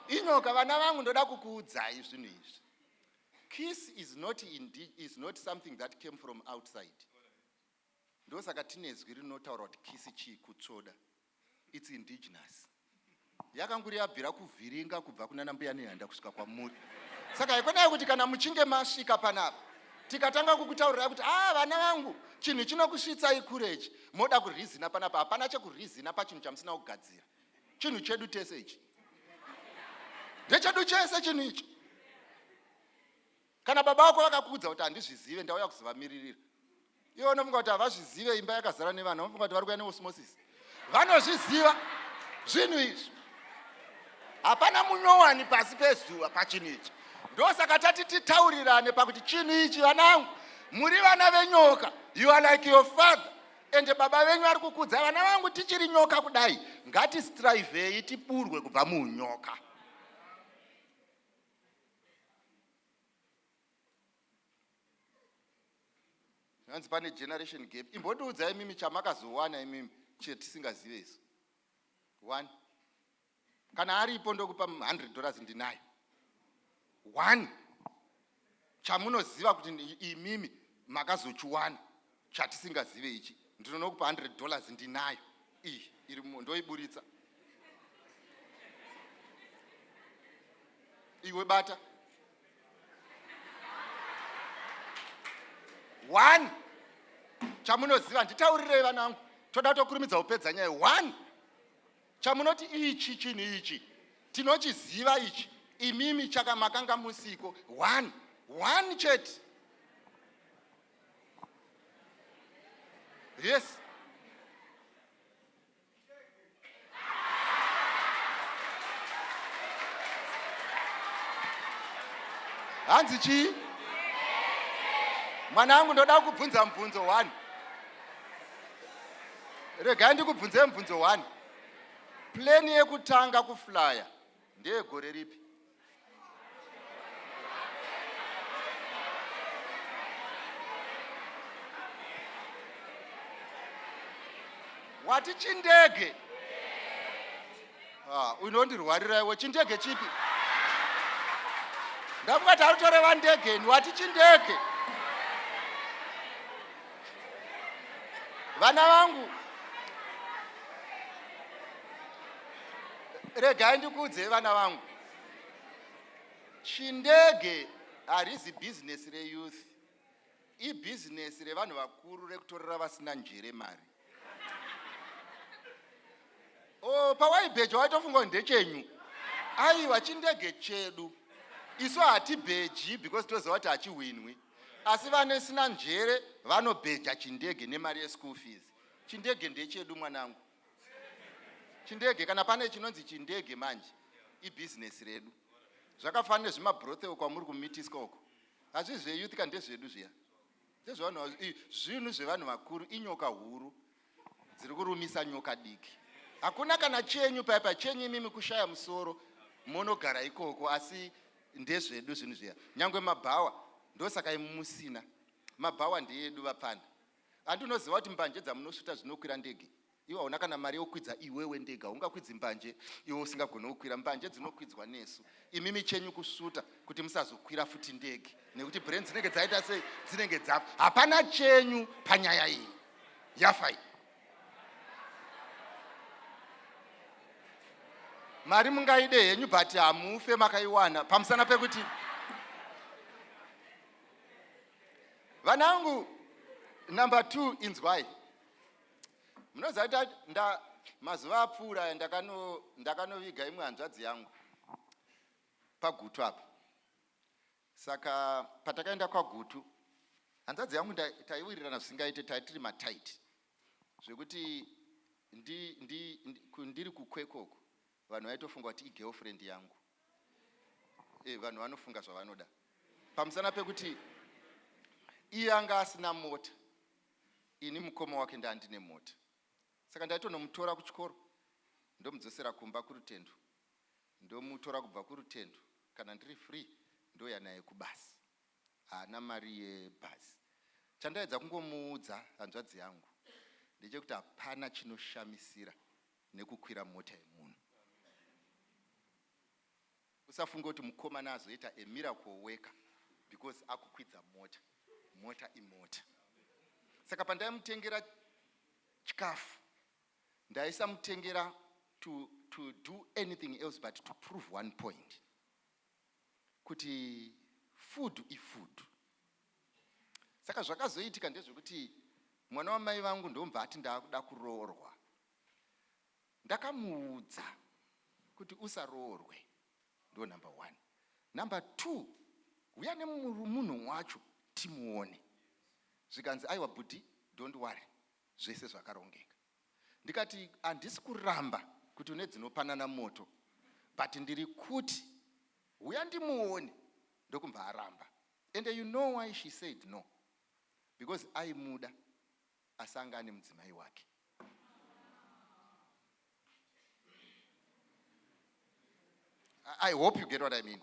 [SPEAKER 1] Inyoka. Vana vangu, ndoda kukuudzai zvinhu izvi. Kiss is not something that came from outside. Ndosaka tine zwi rinotaura kuti kiss chii, kutsvoda. It's indigenous. Yakanguri yabvira kuvhiringa kubva kunana mbuya nehanda kusvika kwamuri. Saka haikonai kuti kana muchinge masvika panapa tikatanga kukutaurirai kuti vana vangu, chinhu chinokusvitsai kure ichi, moda kurizina panapa. Hapana chekurizina pachinhu chamusina kugadzira. Chinhu chedu tese ichi, ndechedu chese chinhu ichi. Kana baba vako vakakuudza kuti handizvizive, ndauya kuzovamiririra, iwe unofunga kuti havazvizive? Imba yakazara nevana, unofunga kuti vari kuya neosmosis? Vanozviziva zvinhu izvi. Hapana munyowani pasi pezuva pachinhu ichi. Ndosaka tati titaurirane pakuti chinhu ichi, vanangu, muri vana venyoka. You are like your father. Ende baba venyu vari kukudza, vana vangu, tichiri nyoka kudai, ngatistrivei tiburwe kubva muunyoka. Hanzi pane generation gap. Imbondiudzai imimi chamakazowana imimi chetisingazive isu. One. Kana aripo ndokupa $100, ndinayo. One. Chamunoziva kuti imimi makazochiwana chatisingazive ichi, ndinonokupa $100, ndinayo. Iyi iri ndoiburitsa. Iwe bata. One. Chamunoziva, nditaurirei vanangu. Toda kutokurumidza kupedza nyaya. One. Chamunoti ichi chinhu ichi tinochiziva ichi, imimi chaka makanga musiko. One. One chete. Yes. Hanzi chii? Mwana wangu, ndoda kubvunza mubvunzo one. Regai ndikubvunze mubvunzo one. Plane yekutanga kuflya ndeyegore ripi? Wati chindege? Ah, unondirwarira iwe. Chindege chipi? Ndakungati aritoreva ndegeni. Wati chindege? Vana vangu, regai ndikuudzei, vana vangu, chindege harizi bhizinesi reyouth, ibhizinesi revanhu vakuru rekutorera vasina njere mari. O, pawaibheja waitofunga kuti ndechenyu. Aiwa, chindege chedu isu. Hatibheji because toziva kuti hachihwinwi, asi vanesina njere vanobheja chindege nemari yeschool fees. Chindege ndechedu, mwanangu. Chindege, kana pane chinonzi chindege manje, ibhizinesi redu. Zvakafanana nezvimabrothel kwamuri kumitiswa uko, hazvi zveyouth ka, ndezvedu zviya, ndezvevanhu zvinhu zvevanhu vakuru. Inyoka huru dziri kurumisa nyoka diki. Hakuna kana chenyu paipa chenyu imimi, kushaya musoro monogara ikoko, asi ndezvedu zvinhu zviya. Nyange mabhawa, ndosaka imi musina mabhawa, ndeyedu vapfana. Handinoziva kuti mbanje dzamunosvuta zvinokwira ndege. Iwe hauna kana mari yokukwidza iwewe ndega, ungakwidzi mbanje iwe usingagoni kukwira mbanje? Dzinokwidzwa nesu. Imimi chenyu kusvuta kuti musazokwira futi ndege, nekuti brain dzinenge dzaita sei? Dzinenge dzafa. Hapana chenyu panyaya iyi, yafa iyi. Mari mungaide henyu, but hamufe makaiwana pamusana pekuti, vanangu, number two, inzwai. Munoziva kuti mazuva apfuura aya ndakanoviga imwe hanzvadzi yangu paGutu apa. Saka patakaenda kwaGutu, hanzvadzi yangu taiwirirana zvisingaite, taitiri matight zvekuti ndiri kuKwekoko vanhu vaitofunga kuti igirlfriend yangu. Vanhu vanofunga zvavanoda pamusana pekuti iye anga asina mota, ini mukoma wake ndandine mota. Saka ndaitonomutora kuchikoro, ndomudzosera kumba kuRutendo, ndomutora kubva kuRutendo kana ndiri free, ndoya naye kubasa. Haana mari yebhazi. Chandaedza kungomuudza hanzvadzi yangu ndechekuti hapana chinoshamisira nekukwira mota yemunhu. Usafunge kuti mukomana azoita a miracle worker because akukwidza mota. Mota imota. Saka pandaimutengera chikafu, ndaisamutengera to do anything else but to prove one point, kuti food ifood. Saka zvakazoitika ndezvekuti mwana wamai vangu ndomubva ati ndaakuda kuroorwa. Ndakamuudza kuti usaroorwe, ndo number one. Number two, uya nemunhu wacho timuone. Zvikanzi, "Aiwa bhudhi, don't worry, zvese zvakarongeka." Ndikati, "Handisi kuramba kuti une dzinopanana moto, but ndiri kuti uya ndimuone." Ndokumbva aramba. And you know why she said no? Because aimuda, asi anga ane mudzimai wake. I hope you get what I mean.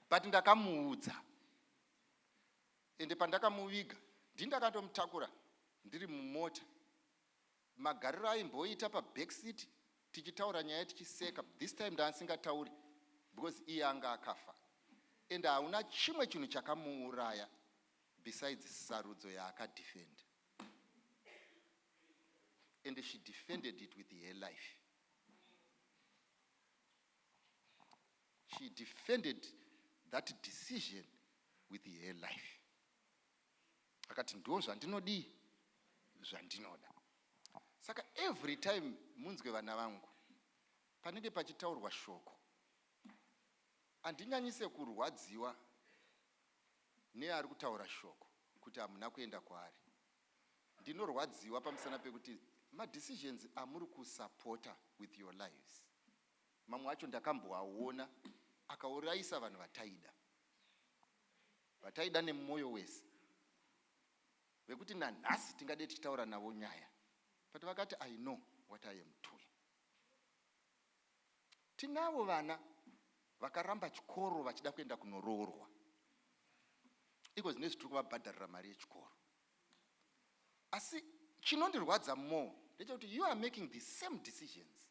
[SPEAKER 1] But ndakamuudza, ende pandakamuviga ndindakatomutakura ndiri mumota, magariro aimboita pabackseat, tichitaura nyaya tichiseka. This time ndaasingatauri because iye anga akafa, and hauna chimwe chinhu chakamuuraya besides sarudzo yaakadefend, and she defended it with her life. She defended that decision with her life. Akati, "Ndo zvandinodii, zvandinoda." Saka every time, munzwe vana vangu, panenge pachitaurwa shoko, handinyanyise kurwadziwa neari kutaura shoko kuti hamuna kuenda kwaari. Ndinorwadziwa pamusana pekuti madecisions amuri kusapota with your lives, mamwe acho ndakamboaona akaurayisa vanhu vataida, vataida nemwoyo wese, vekuti nanhasi tingade tichitaura navo nyaya, but vakati, "I know what I am doing." Tinavo vana vakaramba chikoro vachida kuenda kunoroorwa. Iko zvinezvi tiri kuvabhadharira mari yechikoro. Asi chinondirwadza more ndechekuti you are making the same decisions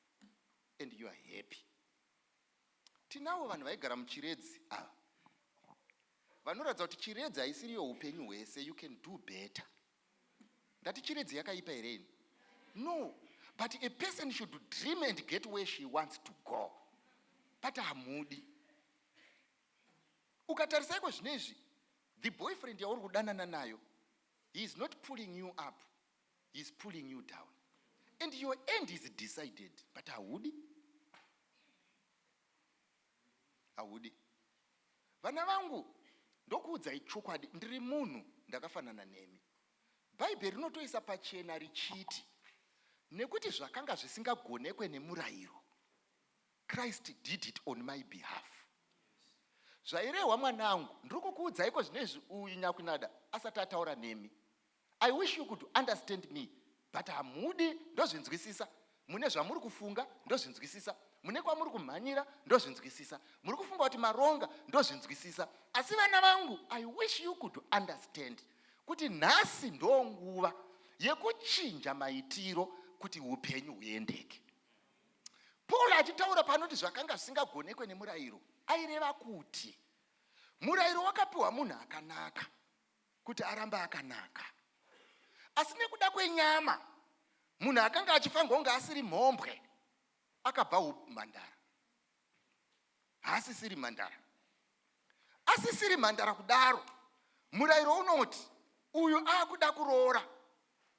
[SPEAKER 1] and you are happy. Tinavo vanhu vaigara muChiredzi ava vanoratidza kuti Chiredzi haisiriyo upenyu hwese. You can do better. Ndati Chiredzi yakaipa here ini? No, but a person should dream and get where she wants to go, but hamudi. Ukatarisa iko zvinezvi, the boyfriend yauri kudanana nayo, he is not pulling you up, he is pulling you down, and your end is decided, but haudi, haudi. Vana vangu, ndokuudzai chokwadi, ndiri munhu ndakafanana nemi. Bhaibheri rinotoisa pachena richiti nekuti zvakanga zvisingagonekwe nemurayiro, Christ did it on my behalf. Zvairehwa, mwanangu, ndiri kukuudzaiko zvinezvi, uyu nyakunada asati ataura nemi, I wish you could understand me, but hamudi. Ndozvinzwisisa, mune zvamuri kufunga, ndozvinzwisisa, mune kwamuri kumhanyira, ndozvinzwisisa, muri kufunga kuti maronga, ndozvinzwisisa. Asi vana vangu, I wish you could understand kuti nhasi ndo nguva yekuchinja maitiro kuti upenyu huendeke. Paul achitaura panoti zvakanga zvisingagonekwe nemurayiro, aireva kuti murayiro wakapiwa munhu akanaka kuti arambe akanaka, asi nekuda kwenyama munhu akanga achifanirwa kunge asiri mhombwe akabva umhandara, haasisiri mhandara. Asisiri mhandara kudaro, murayiro unoti uyu akuda kuroora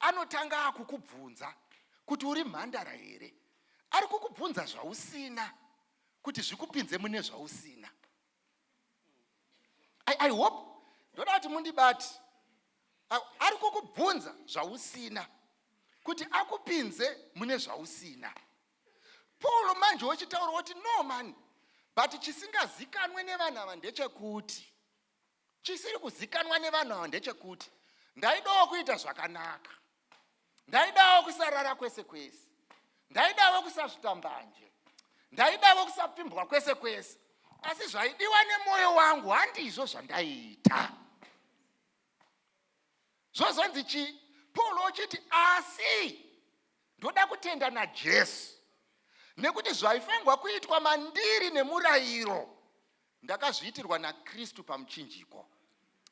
[SPEAKER 1] anotanga akukubvunza kuti uri mhandara here. Ari kukubvunza zvausina kuti zvikupinze mune zvausina. I I hope ndoda kuti mundibati. Ari kukubvunza zvausina kuti akupinze mune zvausina. Paul manje wochitaura woti no man, but chisingazikanwe nevanhu ava ndechekuti, chisiri kuzikanwa nevanhu ava ndechekuti ndaidawo kuita zvakanaka, ndaidawo kusarara kwese kwese, ndaidawo kusasvita mbanje, ndaidawo kusapfimbwa kwese kwese, asi zvaidiwa nemwoyo wangu handizvo zvandaiita. Zvozonzi chii? Paul ochiti asi ndoda kutenda naJesu nekuti zvaifanirwa kuitwa mandiri nemurayiro ndakazviitirwa naKristu pamuchinjiko.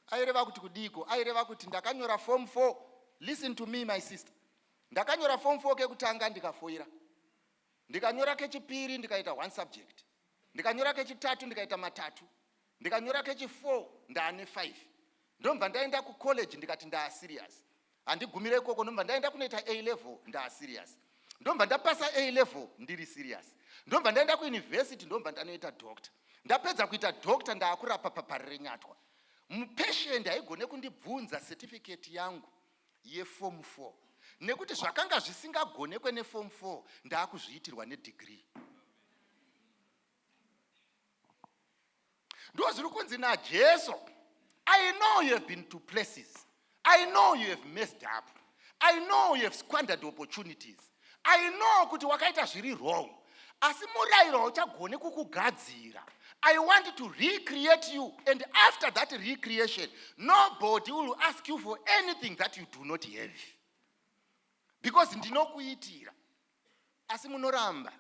[SPEAKER 1] Aireva kuti kudiiko? Aireva kuti ndakanyora form 4. Listen to me my sister, ndakanyora form 4 kekutanga ndikafoira, ndikanyora kechipiri ndikaita one subject, ndikanyora kechitatu ndikaita matatu, ndikanyora kechi4 ndaane 5. Ndobva ndaenda kucollege ndikati ndaa serious, handigumire ikoko. Ndobva ndaenda kunoita A level, ndaa serious. Ndobva ndapasa A level ndiri serious. Ndobva ndaenda kuuniversity, ndobva ndanoita doctor. Ndapedza kuita doctor, ndaakurapa paParirenyatwa. Mupatient haigone kundibvunza certificate yangu yeform 4 nekuti zvakanga zvisingagonekwe neform 4 ndaakuzviitirwa nedegree. Ndo zviri kunzi naJesu, I know you have been to places, I know you have messed up, I know you have squandered opportunities, I know kuti wakaita zviri wrong, asi murayiro hauchagone kukugadzira. I want to recreate you, and after that recreation nobody will ask you for anything that you do not have, because ndinokuitira. Asi munoramba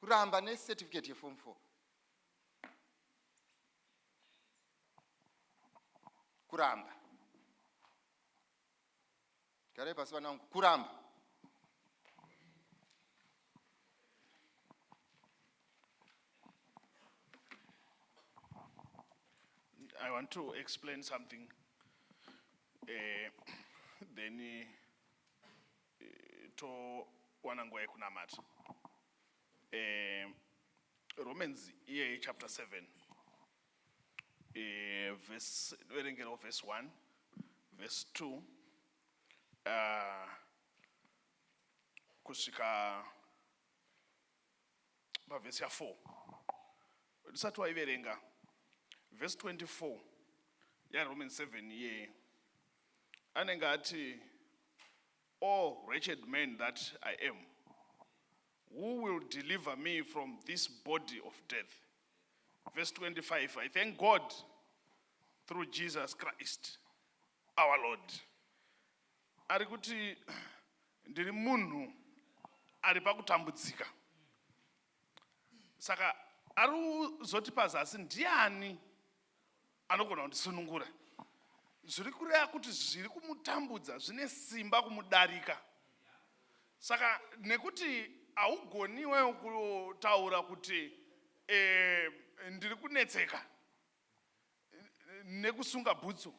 [SPEAKER 1] kuramba necertificate yeform 4, kuramba. Garai pasi vana vangu. Kuramba.
[SPEAKER 3] I want to explain something. Then towana nguva yekunamata. Romans iyeye chapter 7, verse, verengerawo verse 1, verse 2 kusvika pavhesi ya4. Tisati waiverenga, verse 24 yaRomans 7 iyeye anenge ati, "O wretched man that I am, who will deliver me from this body of death?" Verse 25, "I thank God through Jesus Christ our Lord." Ari kuti ndiri munhu ari pakutambudzika. Saka ari kuzoti pazasi, ndiani anogona kundisunungura? Zviri kureva kuti zviri kumutambudza zvine simba kumudarika. Saka nekuti haugoniwe kutaura kuti ndiri kunetseka nekusunga bhutsu,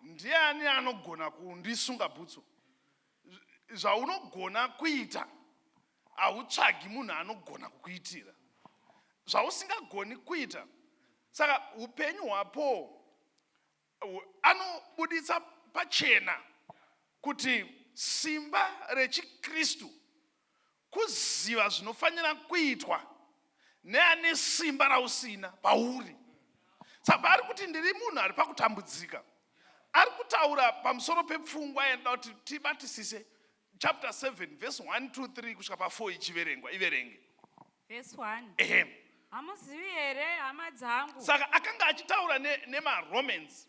[SPEAKER 3] ndiani anogona kundisunga bhutsu? Zvaunogona kuita hautsvagi munhu anogona kukuitira zvausingagoni kuita. Saka upenyu hwaPaul anobuditsa pachena kuti simba rechiKristu kuziva zvinofanira kuitwa neane simba rausina pauri. Saka paari kuti ndiri munhu ari pakutambudzika, ari kutaura pamusoro pepfungwa yandida kuti tibatisise. Chapter 7 verse 1, 2, 3 kusvika pa4 ichiverengwa, iverenge.
[SPEAKER 2] Verse 1.
[SPEAKER 3] Ehe.
[SPEAKER 2] Hamuzivi here, hama dzangu?
[SPEAKER 3] Saka akanga achitaura nemaRomans,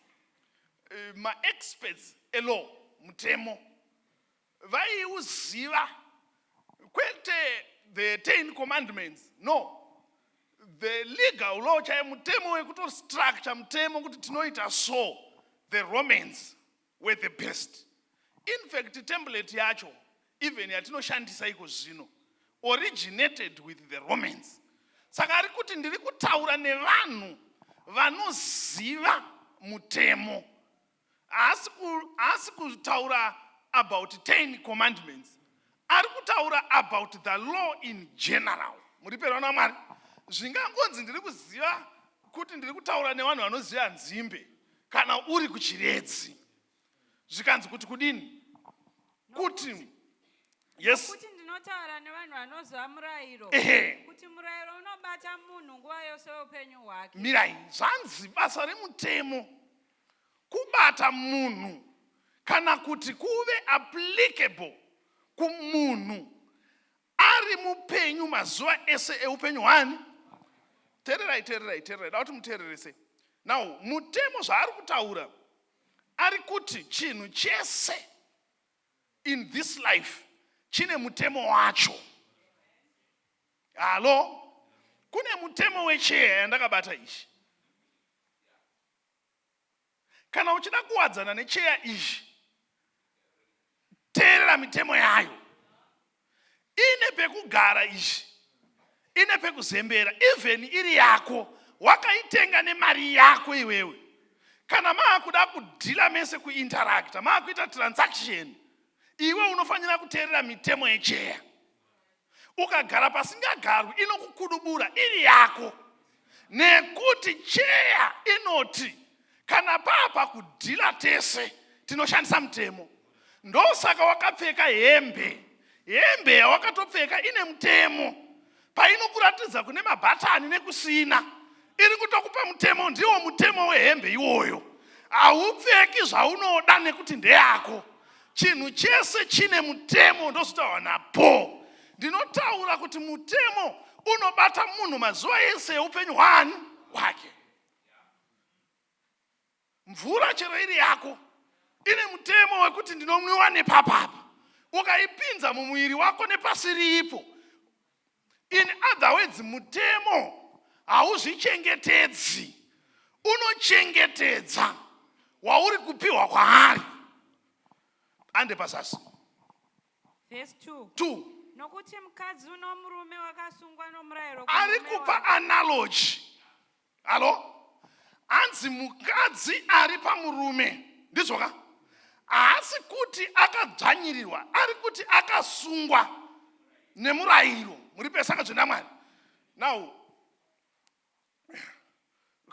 [SPEAKER 3] maexperts elaw, mutemo vaiuziva, kwete the 10 Commandments, no, the legal law chaiyo, mutemo wekutostructure mutemo kuti tinoita so. The Romans were the best. In fact, template yacho even yatinoshandisa iko zvino originated with the Romans. Saka ari kuti ndiri kutaura nevanhu vanoziva mutemo. Haasi kutaura about 10 Commandments, ari kutaura about the law in general. Muri perwana Mwari. Zvingangonzi ndiri kuziva kuti ndiri kutaura nevanhu vanoziva nzimbe kana uri kuChiredzi. Zvikanzi kuti kudini? Kuti yes.
[SPEAKER 2] Kuti ndinotaura nevanhu vanoziva murayiro.
[SPEAKER 3] Ehe.
[SPEAKER 2] Kuti murayiro unobata munhu nguva yose youpenyu hwake.
[SPEAKER 3] Mirai, zvanzi basa remutemo kubata munhu kana kuti kuve applicable kumunhu ari mupenyu mazuva ese eupenyu hwani. Teererai, teererai, teererai, da kuti muteererese. Now mutemo zvaari kutaura, ari kuti chinhu chese in this life chine mutemo wacho. Halo, kune mutemo wecheya yandakabata ichi. Kana uchida kuwadzana necheya izvi, teerera mitemo yayo. Ine pekugara izvi, ine pekuzembera. Even iri yako, wakaitenga nemari yako iwewe, kana maakuda kudeala mese, kuinteracta, maakuita transaction, iwe unofanira kuteerera mitemo yecheya. Ukagara pasingagarwi, inokukudubura iri yako, nekuti cheya inoti kana papa kudeala tese tinoshandisa mutemo. Ndosaka wakapfeka hembe. Hembe yawakatopfeka ine mutemo painokuratidza kune mabhatani nekusina. Iri kutokupa mutemo. Ndiwo mutemo wehembe iwoyo. Haupfeki zvaunoda nekuti ndeyako. Chinhu chese chine mutemo. Ndozvitaura napo, ndinotaura kuti mutemo unobata munhu mazuva ese eupenyu hwani hwake. Mvura chero iri yako, ine mutemo wekuti ndinomwiwa nepapapa. Ukaipinza mumuviri wako nepasiriipo. In other words, mutemo hauzvichengetedzi, unochengetedza wauri kupiwa kwaari. Ande pazasi.
[SPEAKER 2] Vhesi 2.
[SPEAKER 3] 2.
[SPEAKER 2] Nokuti mukadzi uno murume wakasungwa nomurayiro
[SPEAKER 3] Ari
[SPEAKER 2] kumurume
[SPEAKER 3] kupa
[SPEAKER 2] wake.
[SPEAKER 3] analogy. Halo, hanzi mukadzi ari pamurume, ndizvoka? Haasi kuti akadzvanyirirwa, ari kuti akasungwa nemurayiro. Muri pese akadzvenda Mwari. Now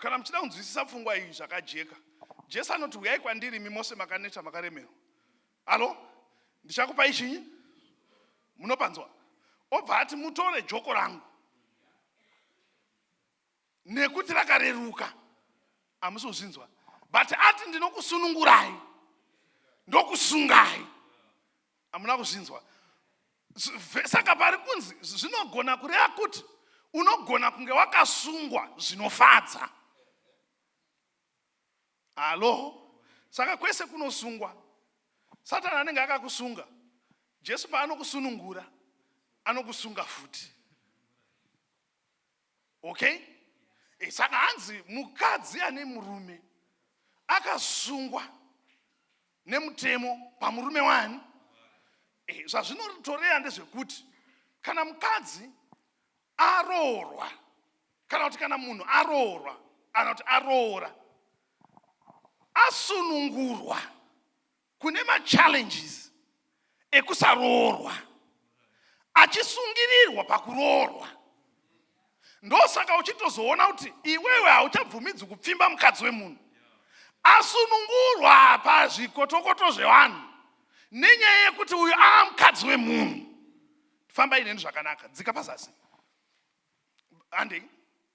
[SPEAKER 3] kana muchida kunzwisisa pfungwa iyi zvakajeka, Jesu anoti, "Uyai kwandiri imi mose makaneta makaremerwa, alo ndichakupai chinyi?" Munopanzwa? Obva ati, "Mutore joko rangu nekuti rakareruka." Hamusi kuzvinzwa, but ati, "Ndinokusunungurai, ndokusungai." Hamuna kuzvinzwa. Saka pari kunzi zvinogona kureva kuti unogona kunge wakasungwa zvinofadza. Halo, saka kwese kunosungwa, Satani anenge akakusunga. Jesu paanokusunungura, anokusunga futi. Okay, saka hanzi mukadzi ane murume akasungwa nemutemo pamurume wani. Zvazvinotoreya ndezvekuti kana mukadzi aroorwa, kana kuti kana munhu aroorwa, kana kuti aroora, asunungurwa kune machallenges ekusaroorwa, achisungirirwa pakuroorwa. Ndosaka uchitozoona kuti iwewe hauchabvumidzi kupfimba mukadzi wemunhu. Asunungurwa pazvikotokoto zvevanhu nenyaya yekuti uyu aa mukadzi wemunhu. Fambai neni zvakanaka. Dzika pazasi, handei.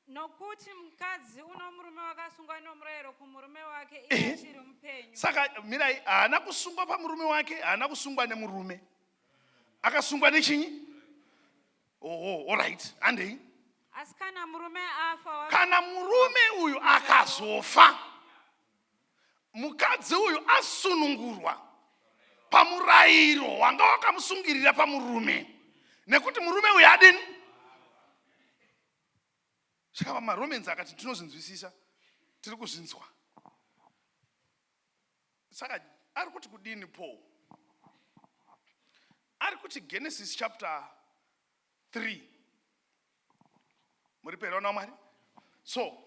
[SPEAKER 2] Nokuti mukadzi uno murume wakasungwa nomurayiro kumurume wake iye achiri mupenyu.
[SPEAKER 3] Saka mirai, haana kusungwa pamurume wake, haana kusungwa nemurume, akasungwa nechinyi? Oho, alright, handei.
[SPEAKER 2] Asi kana murume afa,
[SPEAKER 3] Kana murume uyu akazofa, mukadzi uyu asunungurwa pamurayiro wanga wakamusungirira pamurume, nekuti murume uyu adini? Saka maRomans akati tinozvinzwisisa, tiri kuzvinzwa. Saka ari kuti kudini Paul? Ari kuti Genesis chapter 3. Muri peraona Mwari. So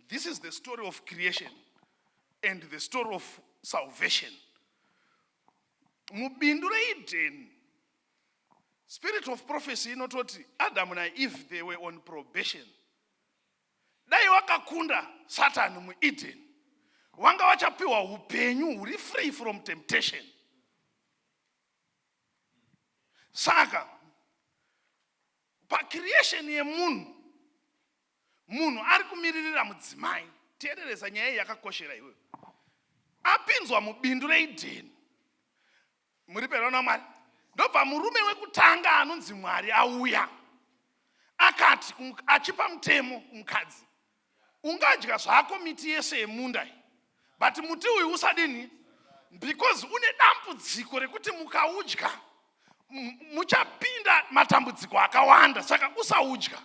[SPEAKER 3] this is the story of creation and the story of salvation. Mubindu reEden, Spirit of prophecy inototi Adamu naEve they were on probation. Dai wakakunda Satani muEden, wanga wachapiwa upenyu huri free from temptation. Saka pacreation yemunhu, munhu ari kumiririra mudzimai. Teereresa nyaya iyi yakakoshera iwewe. Apinzwa mubindu reEden, muri pera namwari ndobva murume wekutanga anonzi mwari auya akati achipa mutemo kumukadzi ungadya zvako miti yese yemunda iyi but muti uyu usadini because une dambudziko rekuti mukaudya muchapinda matambudziko akawanda saka usaudya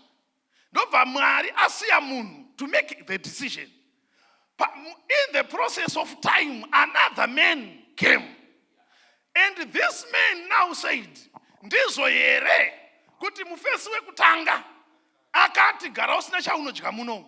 [SPEAKER 3] ndobva mwari asiya munhu to make the decision in the process of time another man came and this man now said ndizvo here kuti mufesi wekutanga akati gara usina chaunodya muno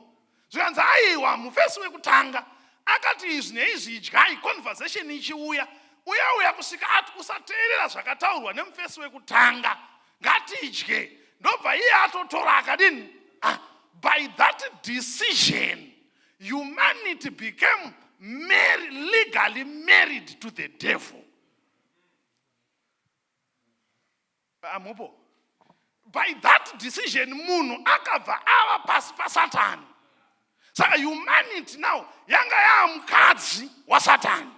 [SPEAKER 3] zvikanzi aiwa mufesi wekutanga akati izvi neizvi idyai conversation ichiuya uya uya kusvika ati usateerera zvakataurwa nemufesi wekutanga ngatidye ndobva iye atotora akadini ah, by that decision humanity became marry, legally married to the devil amupo by that decision munhu akabva ava pasi pasatani saka humanity now yanga yaa mukadzi wasatani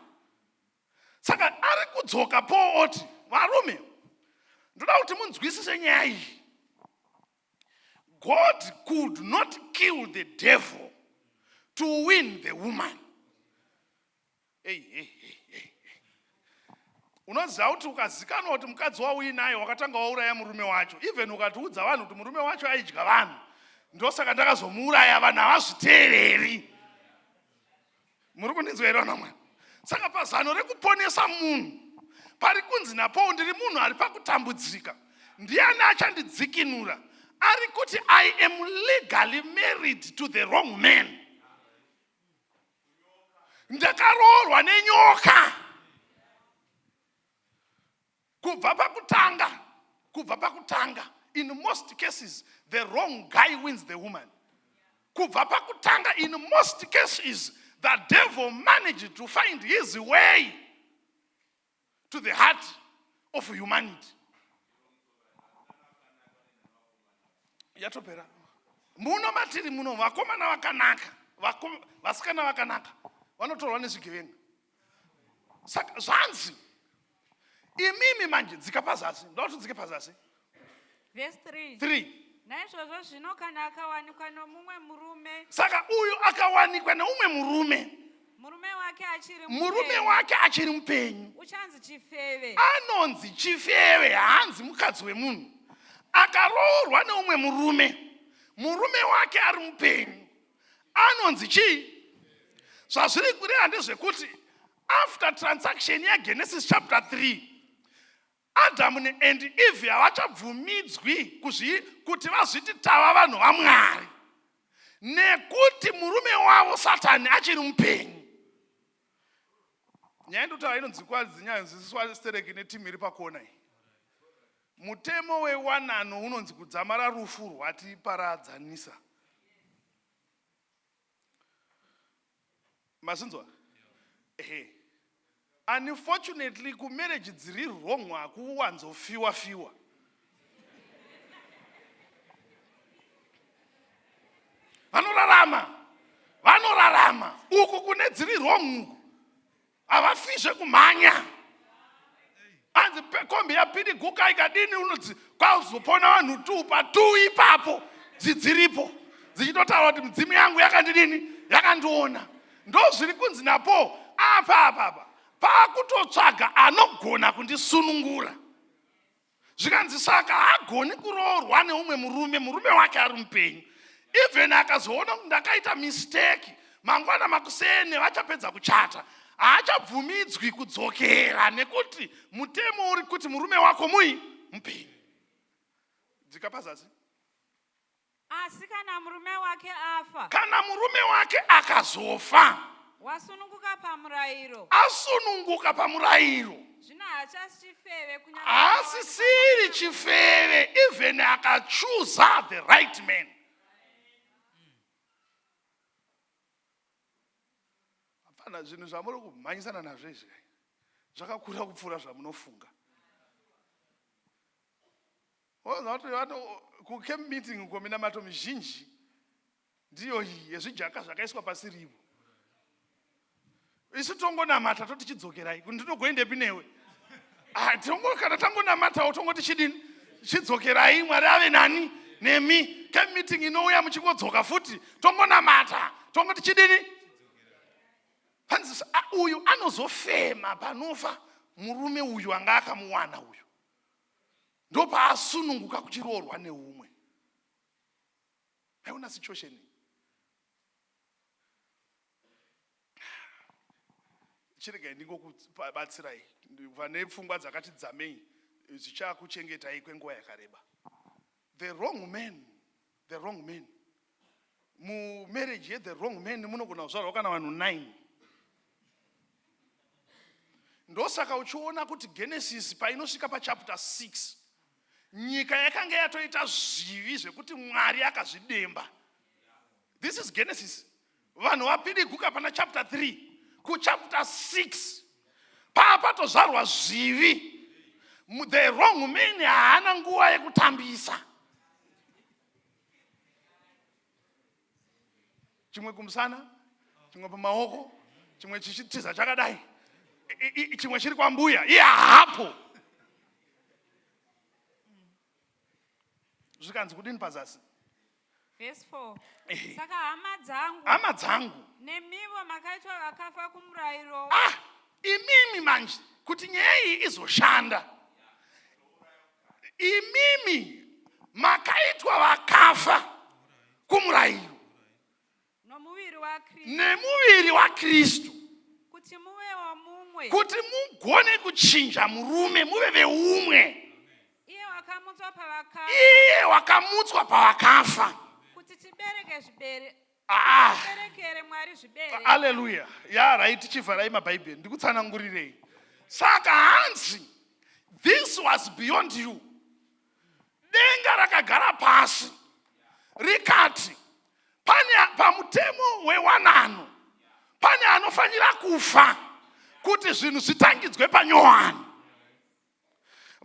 [SPEAKER 3] saka ari kudzoka paul oti varume ndoda kuti munzwisise nyaya iyi god could not kill the devil to win the woman hey, hey, hey, hey. Unoziva kuti ukazikanwa kuti mukadzi wauinaye wakatanga wauraya murume wacho even ukatiudza vanhu kuti murume wacho aidya vanhu ndosaka ndakazomuuraya vanhu havazviteereri muri kundinzwa here vana mwari saka pazano rekuponesa munhu pari kunzi napaul ndiri munhu ari pakutambudzika ndiani achandidzikinura ari kuti i am legally married to the wrong man ndakaroorwa nenyoka kubva pakutanga kubva pakutanga in most cases the wrong guy wins the woman kubva pakutanga in most cases the devil managed to find his way to the heart of humanity yatopera muno matiri muno vakomana vakanaka vasikana vakanaka vanotorwa nezvigevenga saka zvanzi imimi manje dzika pazasi ndoda kuti udzike pazasi
[SPEAKER 2] Verse 3.
[SPEAKER 3] 3
[SPEAKER 2] Naizvozvo zvino kana akawanikwa nomumwe murume,
[SPEAKER 3] saka uyu akawanikwa neumwe murume
[SPEAKER 2] murume wake achiri
[SPEAKER 3] murume
[SPEAKER 2] mupenyu,
[SPEAKER 3] wake achiri mupenyu
[SPEAKER 2] uchanzi chifeve.
[SPEAKER 3] anonzi chifeve haanzi mukadzi wemunhu akaroorwa neumwe murume murume wake ari mupenyu anonzi chii zvazviri kureva ndezvekuti after transaction yagenesis chapter 3 adamu and eve havachabvumidzwi kuti vazviti tava vanhu vamwari nekuti murume wavo satani achiri mupenyu nyaya ndotaura inonzikwa dzinyaya stereki netimu iri pakona iyi mutemo wewanano unonzi kudzamara rufu rwatiparadzanisa mazvinzwa ehe unfortunately kumarriage dziri wrong hakuwanzofiwa fiwa vanorarama vanorarama uku kune dziri wrong uku havafi zvekumhanya anzi kombi yapidiguka ikadini unodzi kwazopona vanhu tu patu ipapo dzidziripo dzichitotaura kuti midzimu yangu yakandidini yakandiona ndozviri kunzi napo apa apa apa pakutotsvaga anogona kundisunungura zvikanzi saka haagoni kuroorwa neumwe murume murume wake ari mupenyu even akazoona kuti ndakaita mistake mangwana makusene vachapedza kuchata haachabvumidzwi kudzokera nekuti mutemo uri kuti murume wako mui mupenyu dzika pazasi
[SPEAKER 2] Asi kana murume wake afa,
[SPEAKER 3] kana murume wake akazofa
[SPEAKER 2] wasununguka pamurayiro,
[SPEAKER 3] asununguka pamurayiro.
[SPEAKER 2] Zvino haachasi chifeve kunyange
[SPEAKER 3] Haasisiri chifeve even akachuza the right man. Hapana zvinhu zvamuri kumhanyisana nazvo izvi zvakakura kupfuura zvamunofunga. Woona kuti vano kucamp meeting uko minamato mizhinji ndiyo iyi yezvijaka zvakaiswa pasirivo. Isu tongonamata toti chidzokerai kuti ndinogoendepi newe. Ah, tongo kana tangonamatawo tongoti chidini chidzokerai Mwari ave nani nemi. Camp meeting inouya muchingodzoka futi tongonamata tongoti chidini Hanzi uyu anozofema panofa murume uyu anga akamuwana uyu ndopaasununguka kuchiroorwa neumwe. Aiona situation iyi. Chiregai ndingokubatsirai vane pfungwa dzakati dzamei zvichakuchengetai kwenguva yakareba. The wrong man, the wrong man. Mumarriage ye the wrong man munogona kuzvarwa kana vanhu 9. Ndosaka uchiona kuti Genesis painosvika pachapter 6 nyika yakanga yatoita zvivi zvekuti Mwari akazvidemba. This is Genesis. Vanhu vapidiguka pana chapter 3 kuchapter 6 paapatozvarwa zvivi. The wrong man haana nguva yekutambisa. Chimwe kumusana, chimwe pamaoko, chimwe chichitiza chakadai, chimwe chiri kwambuya, iye haapo. Zvikanzi kudini pazasi?
[SPEAKER 2] Verse 4. Saka hama dzangu,
[SPEAKER 3] hama dzangu,
[SPEAKER 2] nemivo makaitwa vakafa kumurayiro.
[SPEAKER 3] Ah, imimi manje kuti nyaya iyi izoshanda, imimi makaitwa vakafa kumurayiro
[SPEAKER 2] nomuviri waKristu,
[SPEAKER 3] nemuviri waKristu,
[SPEAKER 2] kuti muve womumwe,
[SPEAKER 3] kuti mugone kuchinja murume muve veumwe.
[SPEAKER 2] Iye wakamutswa pavakafa,
[SPEAKER 3] iye wakamutswa pavakafa,
[SPEAKER 2] kuti tibereke zvibere,
[SPEAKER 3] Ah.
[SPEAKER 2] tiberekere Mwari zvibere.
[SPEAKER 3] Haleluya. Ya right, chivharai mabhaibheri ndikutsanangurirei. Saka hanzi this was beyond you. Denga rakagara pasi rikati pane pamutemo wewanano pane anofanira kufa kuti zvinhu zvitangidzwe panyowani.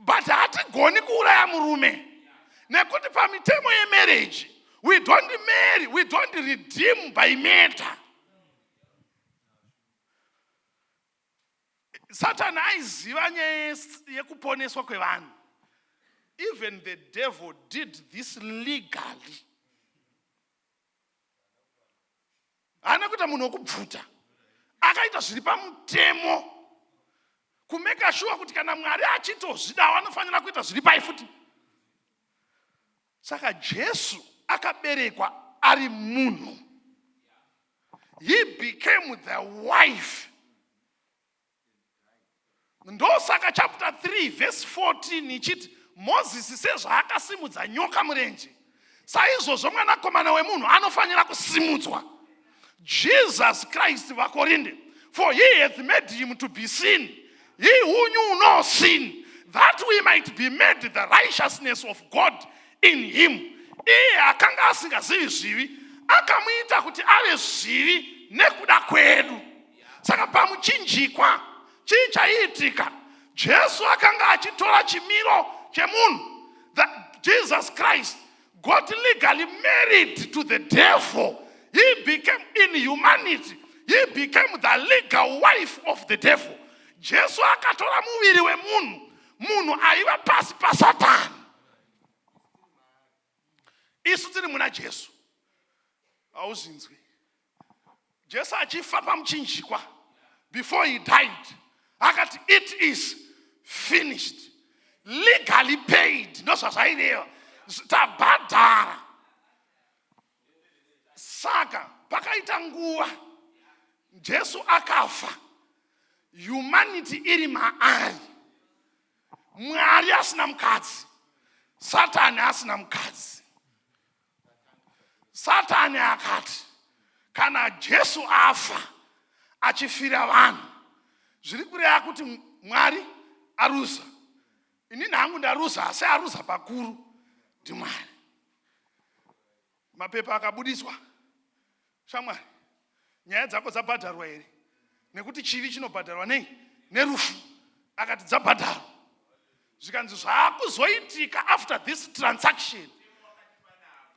[SPEAKER 3] But hatigoni kuuraya murume nekuti pamitemo yemarriage we don't marry, we don't redeem by matter. Satan aiziva nyaya yekuponeswa kwevanhu. Even the devil did this legally. Haana kuita munhu wekubvuta, akaita zviri pamutemo kumeka shuwa kuti kana Mwari achitozvidawo anofanira kuita zviri pai futi. Saka Jesu akaberekwa ari munhu. He became the wife. Ndosaka chapter 3 verse 14 ichiti Mozisi sezvaakasimudza nyoka murenje, saizvozvo mwanakomana wemunhu anofanira kusimudzwa. Jesus Christ, vaKorinde, for he hath made him to be sin, he who knew no sin, that we might be made the righteousness of God in him. Iye akanga asingazivi zvivi, akamuita kuti ave zvivi nekuda kwedu. Saka pamuchinjikwa chii chaiitika? Jesu akanga achitora chimiro chemunhu. Jesus Christ got legally married to the devil. He became in humanity. He became the legal wife of the devil. Jesu akatora muviri wemunhu, munhu aiva pasi paSatani. Isu tiri muna Jesu. Hauzvinzwi. Jesu achifa pamuchinjikwa, before he died, akati it is finished. Legally paid. Ndozvazvaireva. Tabhadhara. Saka pakaita nguva Jesu akafa, humanity iri maari, Mwari asina mukadzi, Satani asina mukadzi. Satani akati kana Jesu afa achifira vanhu, zviri kureva kuti Mwari Aruza. Inini hangu ndaruza asi aruza pakuru ndiMwari. Mapepa akabudiswa. Shamwari, nyaya dzako dzabhadharwa here? Nekuti chivi chinobhadharwa nei? Nerufu. Akati dzabhadharwa. Zvikanzi zvakuzoitika after this transaction.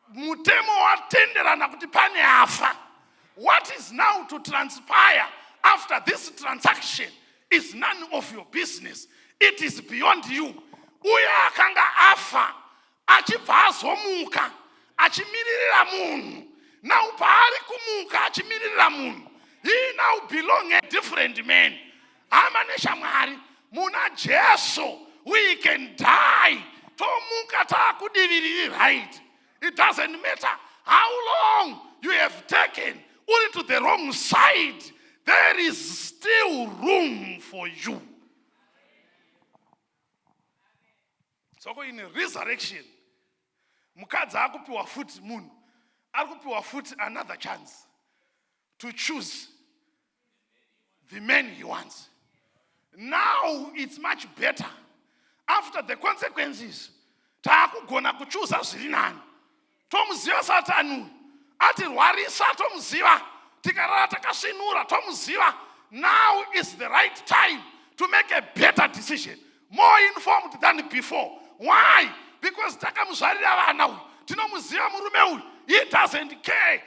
[SPEAKER 3] Mutemo watenderana kuti pane afa. What is now to transpire after this transaction is none of your business. It is beyond you. Uye akanga afa achibva azomuka achimiririra munhu. Now paari kumuka achimiririra munhu, he now belong a different man. Hama neshamwari, muna Jesu we can die tomuka taakudivi riri right. It doesn't matter how long you have taken uri to the wrong side, there is still room for you. Soko in resurrection, mukadzi akupiwa futi, munhu ari kupiwa futi another chance to choose the man he wants. Now it's much better. After the consequences, taakugona kuchuza zviri nani. Tomuziva Satani uyu atirwarisa, tomuziva tikarara takasvinura, tomuziva. Now is the right time to make a better decision, more informed than before. Why? Because takamuzvarira vana uyu, tinomuziva murume uyu. He doesn't care,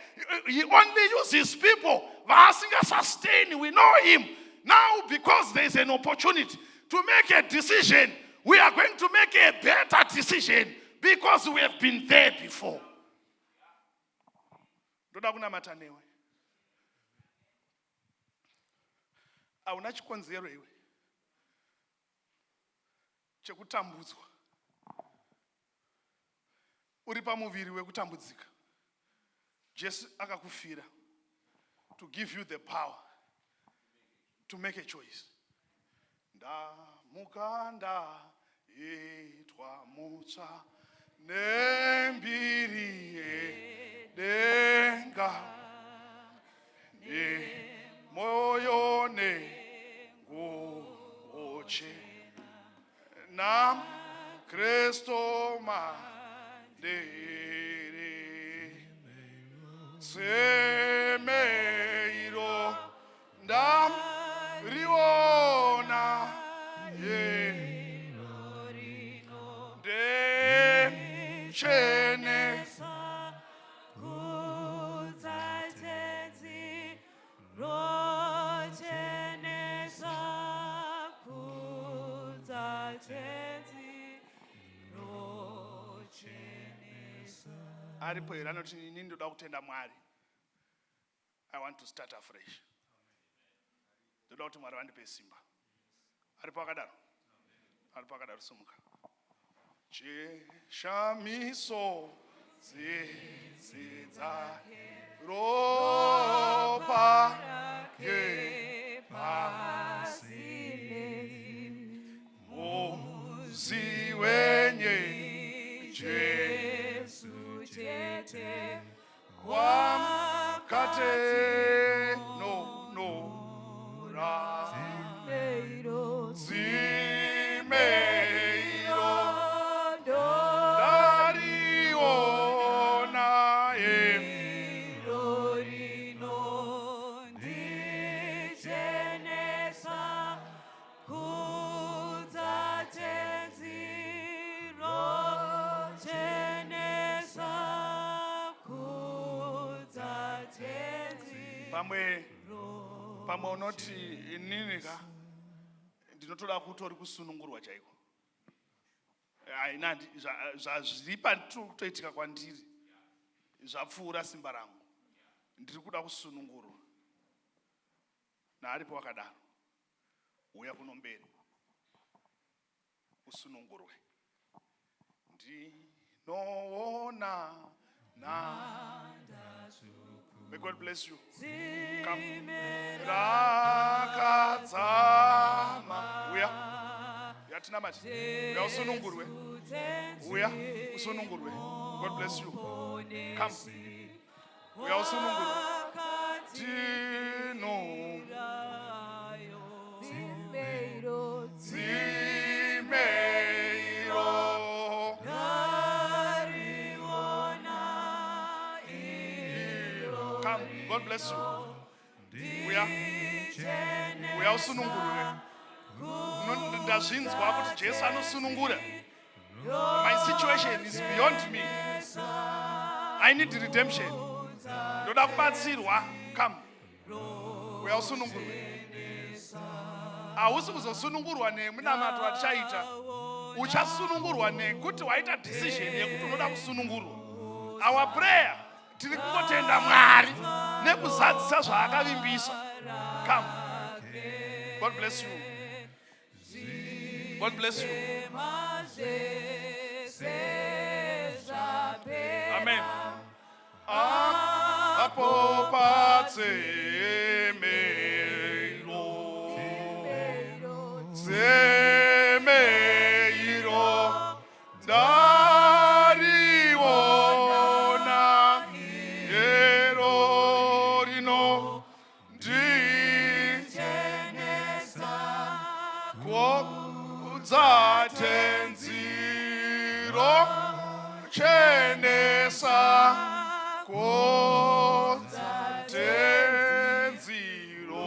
[SPEAKER 3] he only uses people vaasingasustain. We know him. Now because there is an opportunity to make a decision, we are going to make a better decision because we have been there before. Ndoda kunamata newe. Hauna chikonzero iwe chekutambudzwa, uri pamuviri wekutambudzika. Jesu akakufira to give you the power to make a choice. Ndamuka ndaitwa mutsva nembiri yedenga, nemoyo nenguo chena, Kristu mandiri, tsime iro ndariona ye ndechene. Aripo here anoti ini ndoda kutenda Mwari? I want to start afresh. Ndoda kuti Mwari vandipe simba. Aripo akadaro? Aripo akadaro? Sumuka. Chishamiso tsitsi dzake, ropa rake pasi, muzi wenye
[SPEAKER 2] Jesu chete
[SPEAKER 3] wakate no no ra tsime iro ndariona ye
[SPEAKER 2] Ndichenesa kudza tenzi, rochenesa kudza tenzi.
[SPEAKER 3] Pamwe unoti inini ka ndinotoda kutori kusunungurwa chaiko, haina zvazviri kutoitika kwandiri zvapfuura simba rangu, ndiri kuda kusunungurwa. Naaripo wakadaro, uya kuno mberi usunungurwe. Ndinoona na May God bless you. Come. Rakadzama. Uya. Yatinamati. Uya usunungurwe. Uya usunungurwe. God bless you. Come. Uya usunungurwe. Tino. Tsime. God bless you. Uya, uya usunungurwe. Ndazvinzwa kuti Jesu anosunungura. My situation is beyond me. I need redemption. Ndoda kubatsirwa. Come, uya usunungurwe. Hausi kuzosunungurwa nemunamato watichaita. Uchasunungurwa nekuti waita decision yekuti unoda kusunungurwa. Our prayer, tiri kungotenda Mwari nekuzadzisa zvaakavimbisa. Come. God bless you. God bless you. Amen. Apo patsime iro, tsime iro, ndariona iro rino ndichenesa kudza Tenzi, rochenesa kudza Tenzi ro.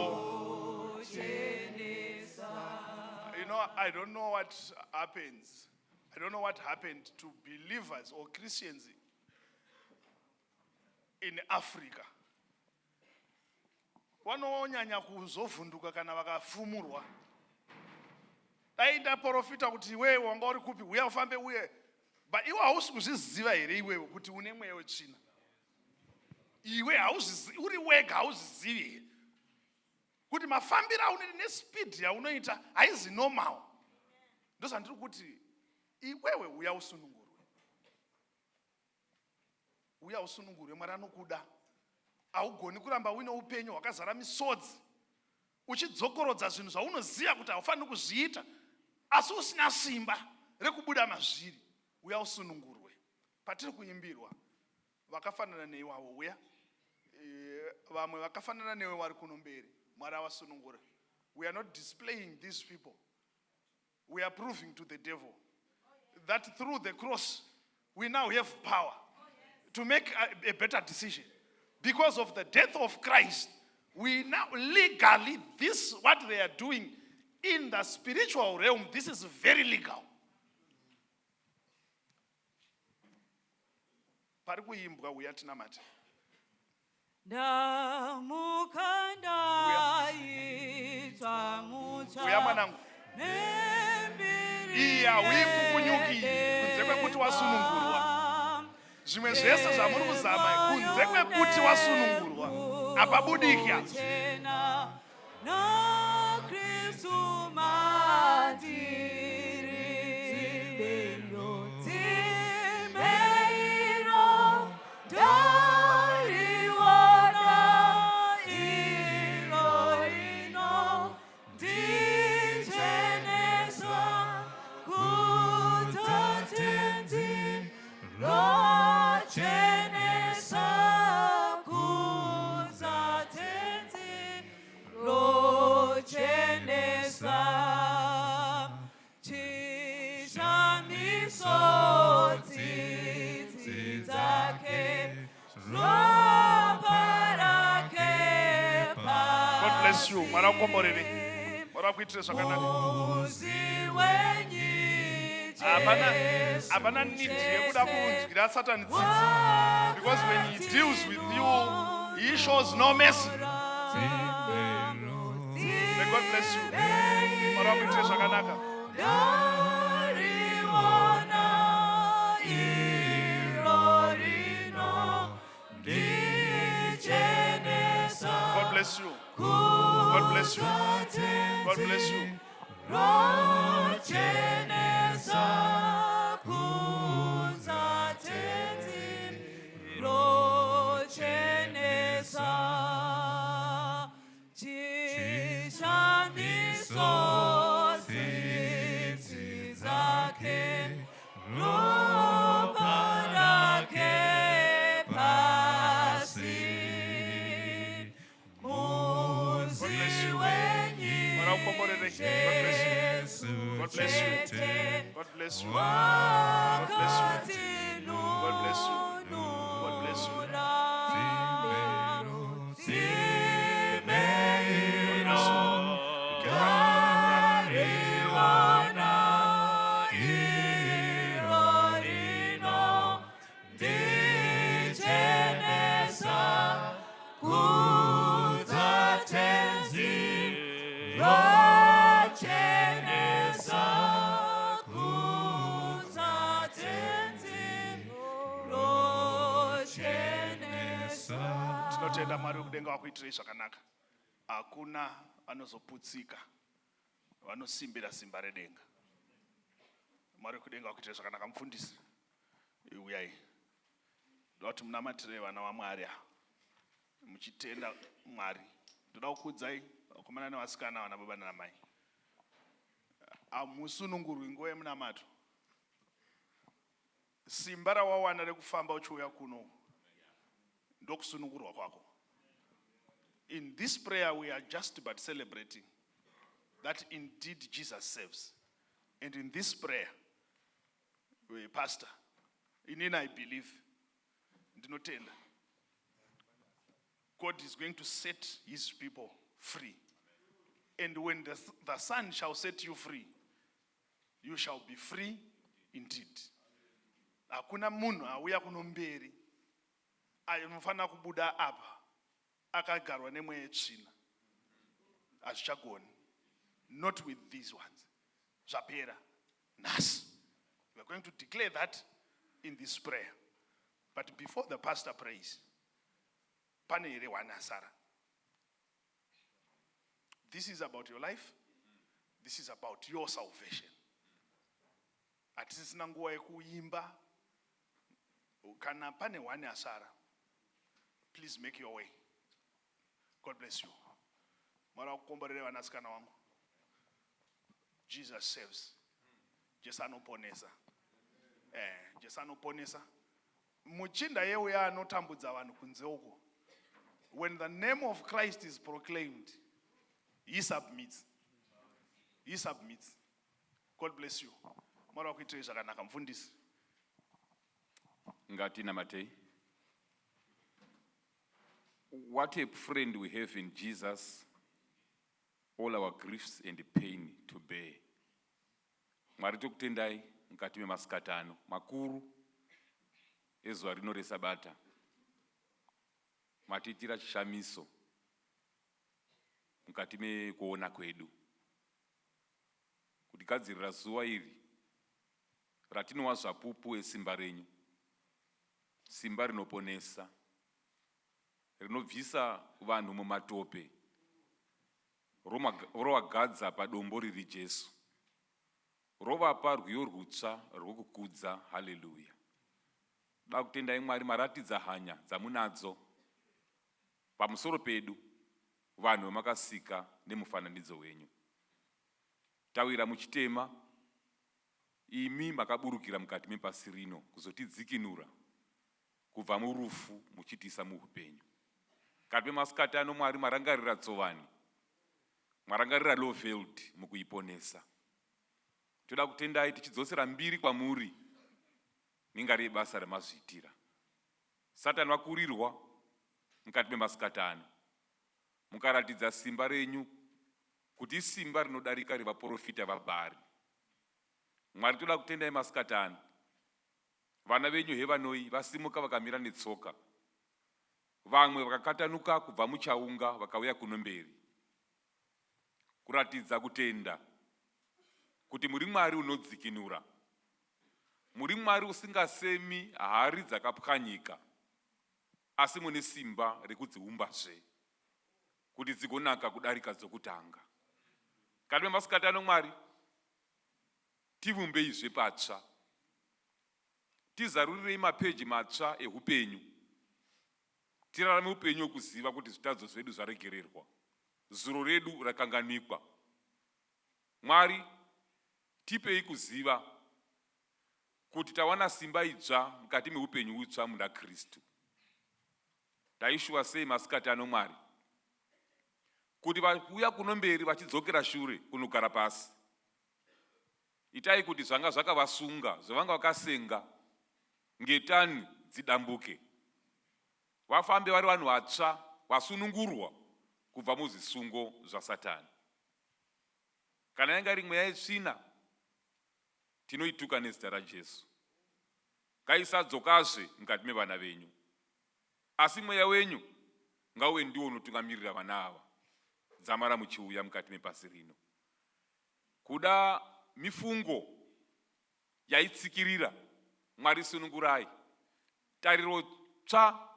[SPEAKER 3] I don't know what happens. I don't know what happened to believers or Christians in Africa. Vanonyanya kuzovhunduka kana vakafumurwa. Dai ndaprofita kuti iwewe wanga uri kupi, uya ufambe uye, but iwe hausi kuzviziva here iwewe kuti une mweya wetsvina? Iwe uri wega hauzvizivi here kuti mafambiro aunoita nespeed yaunoita haizi normal? Ndozvandiri kuti iwewe uya usunungurwe, uya usunungurwe. Mwari anokuda. Haugoni kuramba uine upenyu hwakazara misodzi, uchidzokorodza zvinhu zvaunoziva kuti haufaniri kuzviita, asi usina simba rekubuda mazviri. Uya usunungurwe. Patiri kuimbirwa, vakafanana neiwavo uya. Vamwe vakafanana newe vari kuno mberi, Mwari avasunungura. We are not displaying these people. We are proving to the devil that through the cross we now have power to make a better decision. Because of the death of Christ, we now legally, this what they are doing in the spiritual realm, this is very legal. Pari kuimbwa, uya tinamate.
[SPEAKER 2] Ndamuka ndaitwa mutsva.
[SPEAKER 3] Uya mwanangu.
[SPEAKER 2] Nembiri
[SPEAKER 3] Iyi hauipukunyuki kunze kwekuti wasunungurwa. Zvimwe zvese zvamuri kuzama, kunze kwekuti wasunungurwa hapabudiki apa.
[SPEAKER 2] Chena naKristu mandiri, tsime iro ndariona iro rino ndichenesa kudza Tenzi, rochenesa kudza Tenzi, rochenesa. Chishamiso tsitsi dzake, ropa rake.
[SPEAKER 3] God bless you. Mwari akukomborere, Mwari akuitire zvakanaka.
[SPEAKER 2] Muzi wenyu.
[SPEAKER 3] Hapana, hapana need yekuda kunzwira Satani tsitsi, because when he deals with you, he shows no mercy. May God bless you. Mwari akuitire zvakanaka.
[SPEAKER 2] Ndariona iro rino ndichenesa.
[SPEAKER 3] God bless you. God bless you. God bless you.
[SPEAKER 2] Rochenesa kudza Tenzi, rochenesa. Chishamiso tsitsi dzake, ropa rake pasi. Muzi
[SPEAKER 3] Bless you.
[SPEAKER 2] wenyu.
[SPEAKER 3] Mwari akukomborere. God bless you. God bless you. God bless you. God bless you. God bless you. God bless you. Tinotenda Mwari wekudenga wakuitirei zvakanaka. Hakuna vanozoputsika vanosimbira simba redenga. Mwari wekudenga wakuitirei zvakanaka. Mufundisi, uyai, ndoda kuti munamatirei vana vaMwari ava muchitenda Mwari. Ndoda kukuudzai, vakomana nevasikana, vana baba nanamai, hamusunungurwi nguva yemunamato. Simba rawawana rekufamba uchiuya kuno ndokusunungurwa kwako. In this prayer we are just but celebrating that indeed Jesus saves. And in this prayer we, pastor, inini I believe, ndinotenda, God is going to set his people free. And when the Son shall set you free, you shall be free indeed. Hakuna munhu auya kuno mberi anofanira kubuda apa akagarwa nemweya yetsvina. Hazvichagoni, not with these ones. Zvapera nhasi. We are going to declare that in this prayer. But before the pastor prays, pane here one asara? This is about your life. This is about your salvation. Hatisisina nguva yekuimba. Kana pane one asara, please make your way. God bless you. Mwari akukomborere, vanasikana vangu. Jesus saves. Jesu anoponesa. Jesu anoponesa. Muchinda yeuya anotambudza vanhu kunze uko, when the name of Christ is proclaimed, he submits, he submits. God bless you. Mwari wakuitirei zvakanaka. Mufundisi.
[SPEAKER 4] Ngatinamatei. What a friend we have in Jesus, all our griefs and pain to bear. Mwari, tokutendai mukati memasikati ano makuru ezuva rino resabata. Matiitira chishamiso mukati mekuona kwedu, kutigadzirira zuva iri ratinova zvapupu esimba renyu, simba rinoponesa, rinobvisa vanhu mumatope, rovagadza padombo riri Jesu, rovapa rwiyo rwutsva rwokukudza. Haleluya! Da kutendai Mwari, maratidza hanya dzamunadzo pamusoro pedu, vanhu vamakasika nemufananidzo wenyu. Tawira muchitema, imi makaburukira mukati mepasi rino kuzotidzikinura kubva murufu muchitiisa muupenyu. Kati pemasikati ano, Mwari, marangarira Tsovani, marangarira Lowveld mukuiponesa. Toda kutendai tichidzosera mbiri kwamuri nengari yebasa ramazviitira. Satani vakurirwa mukati memasikati ano, mukaratidza simba renyu kuti isimba rinodarika revaprofita vaBhari. Mwari, toda kutendai masikati ano. Vana venyu hevanoi vasimuka vakamira netsoka, vamwe vakakatanuka kubva muchaunga vakauya kuno mberi kuratidza kutenda kuti muri Mwari unodzikinura, muri Mwari usingasemi hari dzakapwanyika, asi mune simba rekudziumbazve kuti dzigonaka kudarika dzokutanga. Kati memasikati ano, Mwari, tivumbeizve patsva, tizarurirei mapeji matsva eupenyu, tirarame upenyu hwekuziva kuti zvitadzo zvedu zvaregererwa, zuro redu rakanganikwa. Mwari, tipei kuziva kuti tawana simba idzva mukati meupenyu hutsva muna Kristu. Taishuwa sei masikati ano, Mwari, kuti vauya kuno mberi vachidzokera shure kunogara pasi. Itai kuti zvanga zvakavasunga, zvavanga vakasenga, ngetani dzidambuke, vafambe vari vanhu vatsva. Vasunungurwa kubva muzvisungo zvaSatani. Kana yanga iri mweya yetsvina, tinoituka nezita raJesu. Ngaisadzokazve mukati mevana venyu. Asi mweya wenyu ngauve ndiwo unotungamirira vana ava dzamara muchiuya mukati mepasi rino. Kuda mifungo yaitsikirira Mwari sunungurai. Tariro tsva,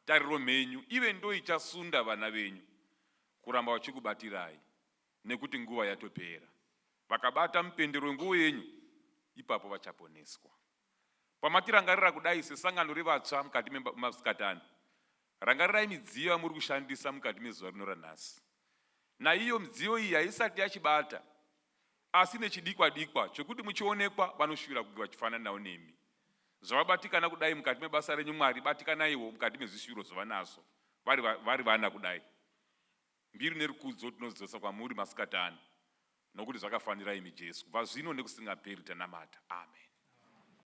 [SPEAKER 4] tariro mhenyu ive ndoichasunda vana venyu kuramba vachikubatirai nekuti nguva yatopera. Vakabata mupendero wenguvo yenyu ipapo vachaponeswa. Pamatirangarira kudai sesangano revatsva mukati memasikatani, rangarirai midziyo yamuri kushandisa mukati mezuva rino ranhasi. Naiyo midziyo iyi haisati yachibata asi nechidikwa dikwa chokuti muchionekwa vanoshuvira kunge vachifananawo nemi. Zvavabatikana kudai mukati mebasa renyu Mwari batikanaiwo mukati mezvishuviro zvavanazvo vari, vari vana kudai. Mbiri nerukudzo tinozvidzosa kwamuri masikati ano nokuti zvakafanira imi Jesu kubva zvino nekusingaperi tanamata. Amen.